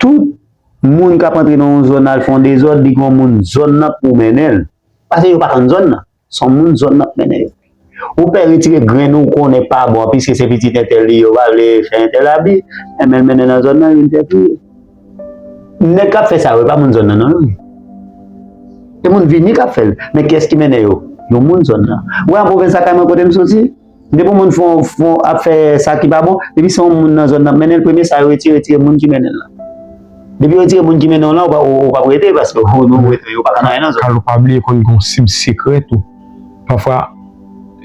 Tout moun k ap antre nan yon zòn al fè yon dezòd, li gen yon moun zòn nan pou mennen l. Paske yo pa konn zòn nan. Se yon moun zòn nan k mennen yo. Ou pè retire grenn ou konnen pa bon, piske se pitit entèl li, yo pa vle fè entèl abi, enben l mennen nan zòn nan, vin fè kriye. Nèg k ap fè sa yo, e pa moun zòn nan non, yo ye. E moun vini k ap fè l. Men kiyès ki mennen yo? Yon moun zòn nan. Ou wè an pwovens lakay mwen kote m soti, depi yon moun fon, fon, ap fè sa ki pa bon, depi se yon moun nan zòn nan ap mennen l, premye sa yo retire, retire moun ki mennen l lan. Depi yo retire moun ki mennen w lan, ou pa, ou, ou p ap rete, paske ou, ou, ou, ou pa ka nan anyen nan zòn. Carlo, pa bliye konn gen yon sib sekrè tou. Pafwa,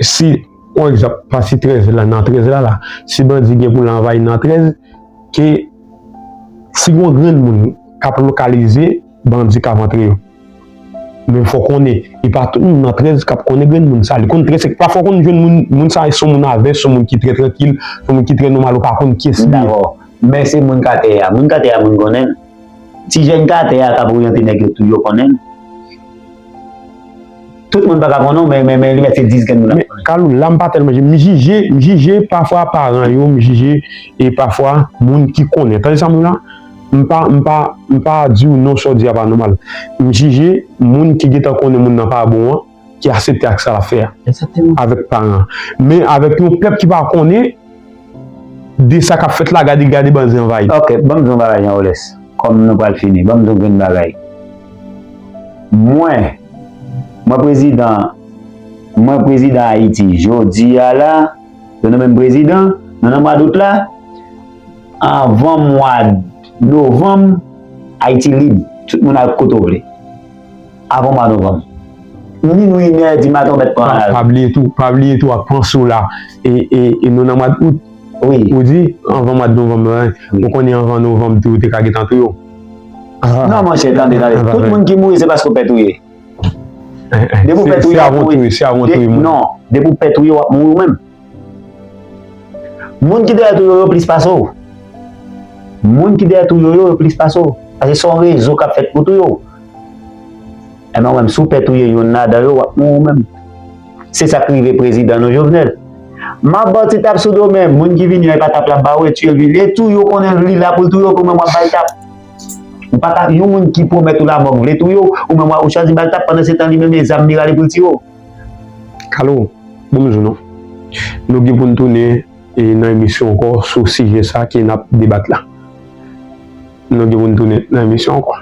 si, yon egzanp, pati trèz la, nan trèz la, la, si bandi gen pou l anvayi nan trèz, ke si gen yon grenn moun k ap lokalize, bandi ka rantre yo. Men fò konnen, e pa tout moun nan trèz k ap konnen grenn moun sa. Li konn trè sèk. Pafwa w konn jwenn moun, moun sa se yon moun avè, se yon moun ki trè trankil, se yon moun ki trè nòmal, ou pa konn kiyès li ye. Dakò. Men se moun k atè a. Moun k atè a, moun konnen l. Ti jèn k atè a k ap oryante nèg yo tou, yo konnen l. Tout moun pa ka konnen w, men, men, men li mèt se dis grenn moun ap konnen l. Kalou, la m pa tèlman jije. M jije, m jije pafwa paran yo, m jije e pafwa moun ki konnen. Tande sa m di w la? M pa, m pa, m pa di w non, sa w di a pa nòmal. M jije moun ki gentan konnen moun nan pa bon an, ki aksepte ak sa l ap fè a. Egzakteman. Avèk paran an. Men avèk yon pèp ki pa konnen de sa k ap fèt la, gade, gade bandi anvayi. Ok, ban m di w yon bagay, Jean Rolès. Kòm nou pral fini, ban m di w yon grenn bagay. Mwen, mwen prezidan, mwen prezidan Ayiti, jodi a la, yo nonmen m prezidan, nou nan mwa dout la, anvan mwa novanm, Ayiti lib. Tout moun al kote w vle. Anvan mwa novanm. Minwi, inè di maten, w mèt pran lari. Pa, pa bliye tou, pa bliye tou ak panse w la. E, e, e nou nan mwa out. Wi. Ou di, anvan mwa novanm la, wi. Ou konnen anvan novanm tou, yo te ka gentan touye w. Ah. Non, monchè, tande, tande. Ah, tout moun ki mouri, se paske w pè touye. Eh, eh, depi w pè touye, w ap mouri. Se avan w touye, se avan w touye moun. Non, depi w pè touye, w ap mouri ou menm. Moun ki dèyè touye w yo plis pase w. Moun ki dèyè touye w yo, yo plis pase w. Paske se yon rezo k ap fèt pou touye w. Enben, ou menm, si w pè touye youn ladan yo, w ap mouri ou menm. Se sa k rive prezidan nou, Jovenel. M ap ba w ti tap sou do, men moun ki vini an, e pa tap l ap ba w, e tiye l vini. E touye w konnen li la pou l touye w, pou mwen, m ap ba l tap. Ou pa ka, yon moun ki pwomèt ou lamò, k vle touye w, ou menm, w chwazi ba l tap, pandan se tan, li menm, e zam li rale pou l tiye w. Kalo, bon, m di w non. Nou gen pou n tounen, e, nan emisyon ankò sou sijè sa ke n ap debat la. Nou gen pou n tounen nan emisyon ankò.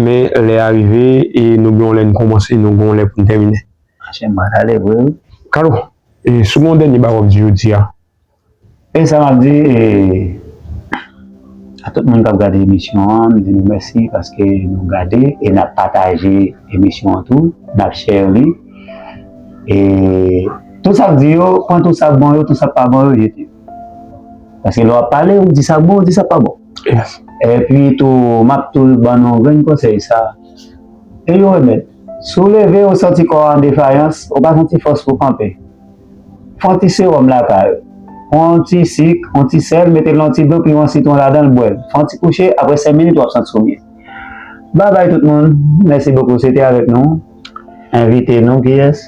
Men lè a rive, e nou gen yon lè n kòmanse, nou gen yon lè pou n tèmine. Mache m pral ale vre, wi. Kalo, e, si w gen yon dènye bagay w ap di jodi a, E sa m ap di, e, a tout moun k ap gade emisyon an, m di nou mèsi paske nou gade e n ap pataje emisyon an tou, n ap share li. E Tout sa k di yo, pran tout sa k bon yo, tout sa k pa bon yo, jete. Paske lè w ap pale, ou di sa k bon, ou di sa k pa bon. Epi tou, m ap tou ban nou yon grenn konsèy sa. E yon remèd. Si w leve, ou santi kò w an defayans, ou pa santi fòs pou kanpe. Fè yon ti sewòm lakay ou. Pran yon ti sik, yon ti sèl, mete l nan yon ti dlo, pi yon sitwon ladan l, bwè l. Fè yon ti kouche, apre senk minit, w ap santi w byen. Babay tout moun. Mèsi bokou. Se te avèk nou. Envite nou, kiyès?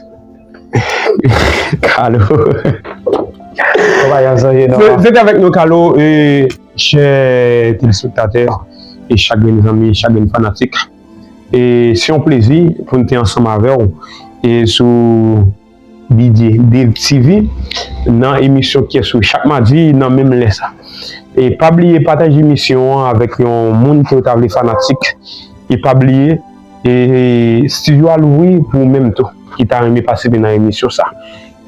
Kalo. Ou pa janm sonje non. Se te avèk nou, Kalo, e, chè telespektatè, e chak grenn zanmi, chak grenn fanatik. E se yon plezi pou n te ansanm avè w e sou B D, Dave T V, nan emisyon Kiyès ou ye chak madi nan menm lè sa. E pa bliye pataje emisyon an avèk yon moun ke w ta vle fanatik. E pa bliye, e, estidyo a louvri pou ou menm tou, ki ta renmen patisipe nan emisyon sa.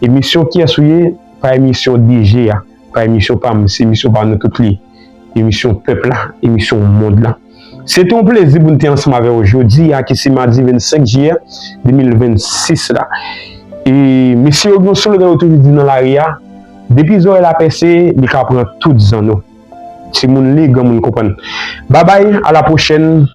Emisyon Kiyès ou ye, pa emisyon D J a, pa emisyon pa m, se emisyon pa nou tout li. Emisyon pèp la, emisyon mond lan. Se te yon plezi pou n te ansanm avè w jodi a, ki se madi vennsenk jiyè de mil vennsis la. E mesye yo gen yon slogan yo toujou di nan lari a, depi zòrèy la pèse, li ka pran tout zanno. Timoun li, granmoun konprann. Babay, a la pwochèn.